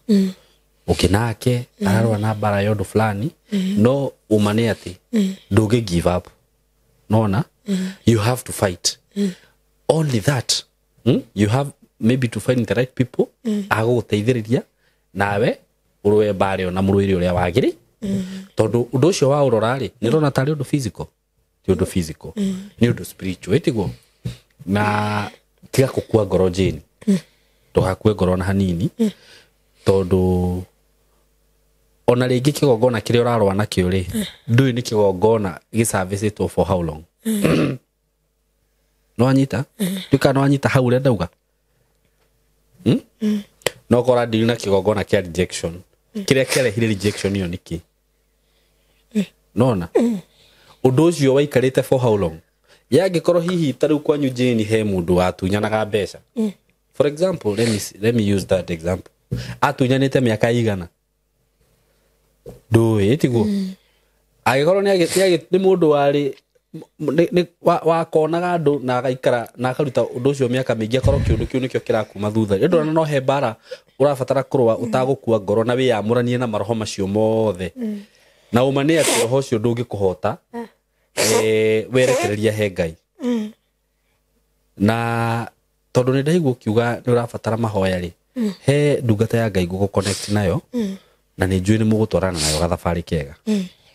ũngĩ nake ararũa na mbara ya ũndũ fulani. No ũma nĩ atĩ ndũngĩ give up, nona you have to fight. Only that, you have maybe to find the right people agũgũteithĩrĩria nawe ũrũe mbara ĩyo na mũrũĩre ũrĩa wagĩrĩ. Tondũ ũndũ ũcio wa ũrora rĩ, nĩ ũrona tarĩ ũndũ physical, ti ũndũ physical, nĩ ũndũ spiritual, ĩtiguo? Na tiga kũkua ngoro, Jane, ndũgakue ngoro na hanini, tondũ ona rĩngĩ kĩgongona kĩrĩa ũrarũa nakĩo rĩ, ndũĩ nĩ kĩgongona gĩservicĩtwo for how long. Nĩwanyita? Ndiũĩ kana nĩwanyita hau ũrĩa ndauga. No kora ndiri na kĩgongona kĩa rejection, kĩrĩa kĩarehire rejection ĩyo nĩkĩ? Nona ũndũ ũcio waikarĩte for how long? Yangĩkorwo hihi ta rĩu kwanyu, Jane, he mũndũ watunyanaga mbeca, for example, let me use that example, atunyanĩte mĩaka igana, ndũĩ, tiguo? Angĩkorwo nĩ mũndũ warĩ wakonaga andũ na agaikara na akaruta ũndũ ũcio mĩaka mĩingĩ, akorwo kĩũndũ kĩu nĩkĩo kĩrakuma thutha, nĩ ndũrona no he mbara ũrabatara kũrũa ũtagũkua ngoro na wĩyamũranie na maroho macio mothe. Na ũma nĩ atĩ roho ũcio ndũngĩkũhota, werekereria he Ngai. Na tondũ nĩ ndaigua ũkiuga nĩ ũrabatara mahoya rĩ, he ndungata ya Ngai ngũgũ connect nayo, na nĩ njũĩ nĩ mũgũtwarana nayo gathabarĩ kega.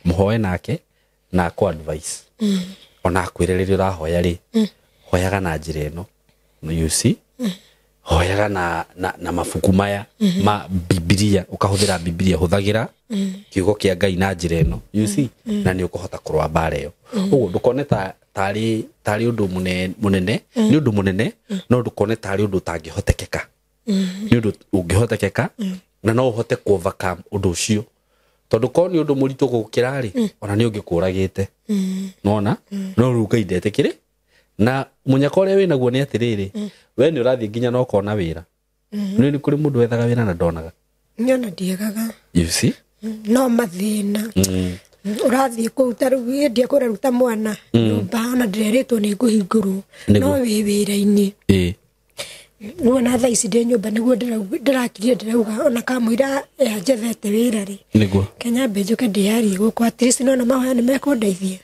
Mũhoe nake na akũ advice, ona akwĩre rĩrĩa ũrahoya rĩ, hoyaga na njĩra ĩno, you see, hoyaga na mabuku maya ma Bibilia, ũkahũthĩra Bibilia, hũthagĩra kiugo kĩa Ngai na njĩra ĩno, you see, na nĩ ũkũhota kũrũa mbara ĩyo. Ũguo ndũkone ta tarĩ ũndũ mũnene. Nĩ ũndũ mũnene, no ndũkone tarĩ ũndũ ũtangĩhotekeka. Nĩ ũndũ ũngĩhotekeka, na no ũhote ku overcome ũndũ ũcio, tondũ korwo nĩ ũndũ mũritũ gũkĩra rĩ, ona nĩ ũngĩkũragĩte. Nona no rĩu Ngai ndetĩkĩrĩ. Na mũnyaka ũrĩa wĩnaguo nĩ atĩrĩrĩ, we nĩ ũrathiĩ nginya na ũkona wĩra. Nĩ kũrĩ mũndũ wethaga wĩra na ndonaga. Nyona ndiegaga. You see? No mathĩna. Ũrathiĩ kũu, ta rĩu ĩndia kũreruta mwana nyũmba, ona ndĩrerĩtwo nĩ ngũhingũrwo, no wĩ wĩra-inĩ. Nĩwona thaa ici ndĩ nyũmba, nĩguo ndĩrakirie ndĩrauga ona kamũira njethete wĩra rĩ, Kenya mbe njũke ndĩyarie gũkũ, at least nona mahoya nĩ mekũndeithia.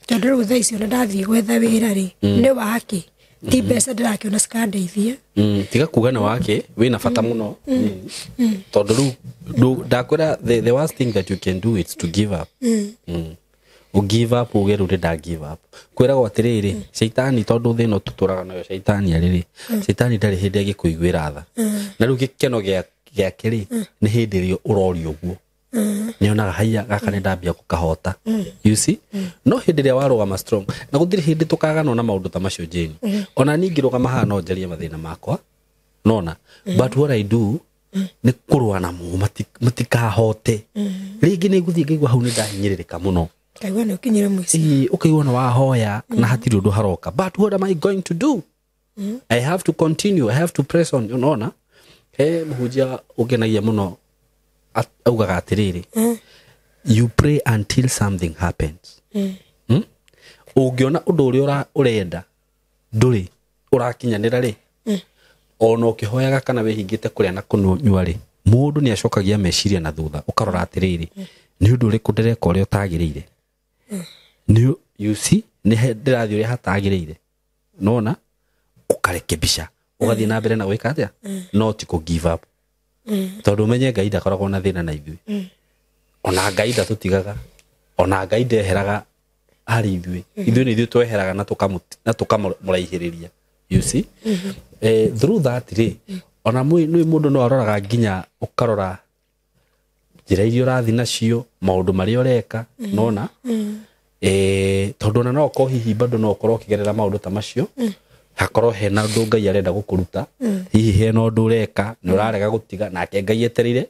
Tondũ rĩu thaa ici ona ndathiĩ gwetha wĩra rĩ, nĩ wake, ti mbeca ndĩrakĩona cikandeithia. Tiga kuga nĩ wake, wĩna bata mũno, tondũ rĩu ndakwĩra the worst thing that you can do is to give up. Ũ give up, uge rĩu nda give up. Kwĩragwo atĩrĩrĩ, caitani, tondũ thĩ ĩno tũtũraga nayo caitani arĩrĩ, caitani ndarĩ hĩndĩ angĩkũiguĩra tha. Na rĩu gĩkeno gĩake rĩ, nĩ hĩndĩ ĩrĩa ũroria ũguo, nĩonaga haiya gaka nĩ ndambia gũkahota, you see. No hĩndĩ ĩrĩa warũgama strong, na gũtirĩ hĩndĩ tũkaganwo na maũndũ ta macio, Jane. Ona niĩ ngĩrũgama haha no njarie mathĩna makwa, nona but what I do nĩ kũrũa namo matikahote. Rĩngĩ nĩ ngũthiĩ ngaigua hau nĩ ndahinyĩrĩrĩka mũno. Kaigua nĩ ũkinyire mũico. Ĩĩ, ũkaigua na wahoya na hatirĩ ũndũ haroka, but what am I going to do? I have to continue, I have to press on. Unaona, he mũhunjia ũngenagia mũno, augaga atĩrĩrĩ, you pray until something happens. Ũngĩona ũndũ ũrĩa ũrenda ndũrĩ ũrakinyanĩra rĩ, ona ũkĩhoyaga kana wĩhingĩte kũrĩa na kũnyua rĩ, mũndũ nĩ acokagia meciria na thutha, ũkarora atĩrĩrĩ, nĩ ũndũ ũrĩkũ ndĩreka ũrĩa ũtagĩrĩire? Nĩ, you see, nĩ ndĩrathiĩ ũrĩa hatagĩrĩire. Nona ũkarekebisha, ũgathiĩ na mbere na gwĩka atĩa, no ti kũ give up, tondũ ũmenye Ngai ndakoragwo na thĩna na ithuĩ. Ona Ngai ndatũtigaga, ona Ngai ndeheraga harĩ ithuĩ. Ithuĩ nĩ ithuĩ tweheraga na tũkamũraihĩrĩria, you see. Through that rĩ, ona nĩ mũndũ no aroraga nginya ũkarora njĩra iria ũrathiĩ nacio, maũndũ marĩa ũreka, nona tondũ ona no ũkorwo hihi bado no ũkorwo ũkĩgerera maũndũ ta macio, hakorwo hena ũndũ Ngai arenda gũkũruta. Hihi hena ũndũ ũreka nĩ ũrarega gũtiga, nake Ngai etereire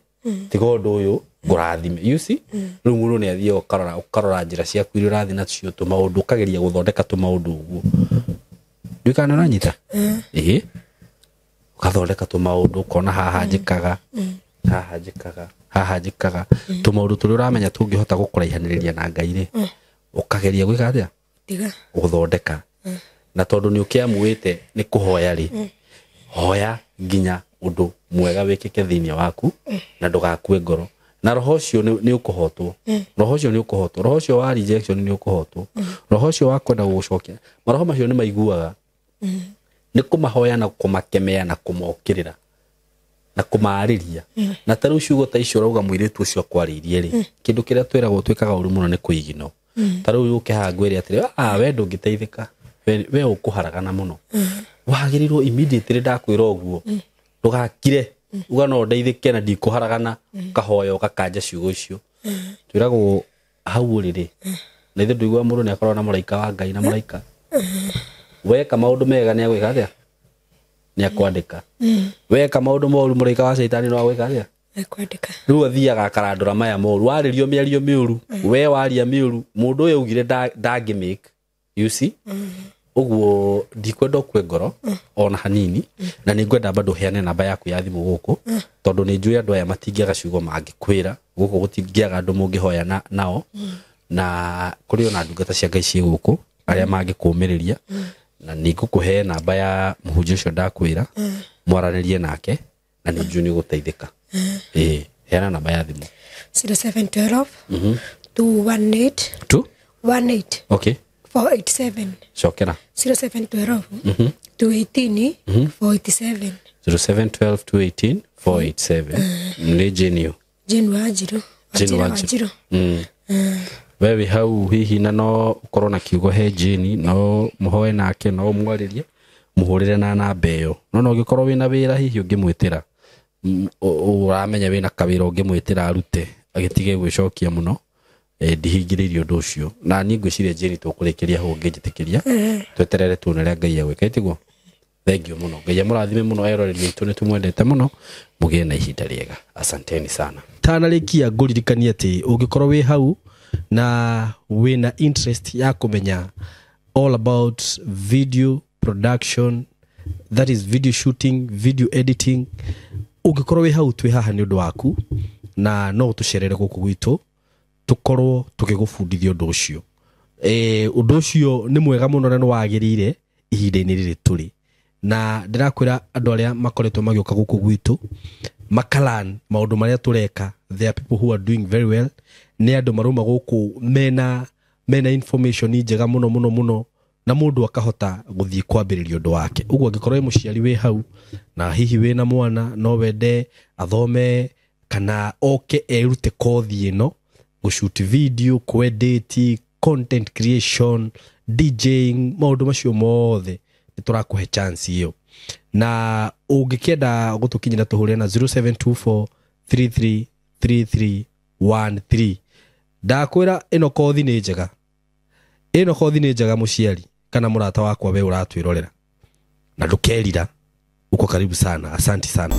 tiga ũndũ ũyũ ngũrathime, you see. Rĩu mũndũ nĩ athiaga ũkarora njĩra ciaku iria ũrathiĩ nacio, tũmaũndũ ũkageria gũthondeka tũmaũndũ ũguo. Ndiũĩ kana nĩ ũranyita. Ĩĩ, ũgathondeka tũmaũndũ, ũkona haha njĩkaga, haha njĩkaga, haha njĩkaga, tũmaũndũ tũrĩa ũramenya tũngĩhota gũkũraihanĩrĩria na Ngai rĩ, ũkageria gwĩka atĩa? Tiga. Gũthondeka. Na tondũ nĩ ũkĩamuĩte nĩ kũhoya rĩ, Hoya nginya undu mwega wikike thiini waku na ndugakue ngoro. Na roho ucio ni ukuhotwo. Roho ucio ni ukuhotwo. Roho ucio wa rejection ni ukuhotwo. Roho ucio wa kwenda gugucokia. Maroho macio ni maiguaga. Ni kumahoya na kumakemea na kumokirira na kumariria. Na ta riu ciugo ta icio urauga muiritu ucio akwaririe ri kindu kiria twiragwo twikaga uru muno ni kuigino. Ta riu uke haha ngwire atiri we ndungiteithika, we ukuharagana muno. Wagirirwo immediately ndakwira uguo ndugakire uga no ndeithike na ndikuharagana, ukahoya ukakanja ciugo icio. Twiragwo hau uriri na ithe nduigua mundu ni akorwo na muraika wa Ngai na muraika weka maundu mega ni agwika atia ni akwandika. Weka maundu moru muraika wa Shaitani no agwika atia akwandika. Riu athiaga akarandura maya moru, waririo miario miuru, we waria miuru, mundu uyu augire ndangi make you see. Uguo ndikwenda ukue ngoro ona hanini, na ningwenda bado heane namba yaku ya thimu guku, tondu ni njui andu aya matingiaga ciugo mangikwira guku, gutingiaga andu mungihoya nao, na kuri ona ndungata cia Ngai ciĩ guku aria mangikuumiriria, na ningukuhe namba ya muhunjia ucio ndakwira mwaranirie nake, na ni njui ni guteithika. Heana namba ya thimu 0712 218 218 okay 487. Cokera 0712 218 487. 0712 218 487. Ni Jane. Jane Wanjiru. Jane Wanjiru. Wewe hau hihi na no ukorwo na kiugo he Jane, no muhoe nake, no mwaririe, muhurire na namba iyo. No ungikorwo wina wira hihi ungimwitira, uramenya wina kawira ungimwitira arute agitige gwicokia muno. Ndihingiririe undu ucio na ni ngwiciria Jane tukurikiria hau ngijitikiria tweterere tuone uria Ngai egwika itiguo. Thank you muno. Ngai amurathime muno eroreri itu ni tumwendete muno, mugie na ihinda riega. Asanteni sana. Tanarikia nguririkanie ati ungikorwo wi hau na wina interest ya kumenya all about video production, that is video shooting, video editing, ungikorwo wi hau twi haha ni undu waku, na no tucerere guku gwitu tukorwo tukigubundithia undu ucio. Undu ucio ni mwega muno na ni wagirire ihinda-ini riri turi, na ndirakwira andu aria makoretwo magioka guku gwitu makalan maundu maria tureka. There are people who are doing very well, ni andu maruma guku mena information njega muno muno muno, na mundu akahota guthii kwambiriria undu wake. Uguo angikorwo wi muciari wi hau na hihi wina mwana no wende athome kana oke erute kothi ino, gushoot video, kuedit, content creation, DJing, maundu macio mothe ni turakuhe chance iyo. Na ungikienda gutukinyira tuhure na 0724 333313. Ndakwira ino kothi ni njega, ino kothi ni njega muciari kana murata wakwa we uratwirorera, na ndukerira. Uko karibu sana. Asante sana.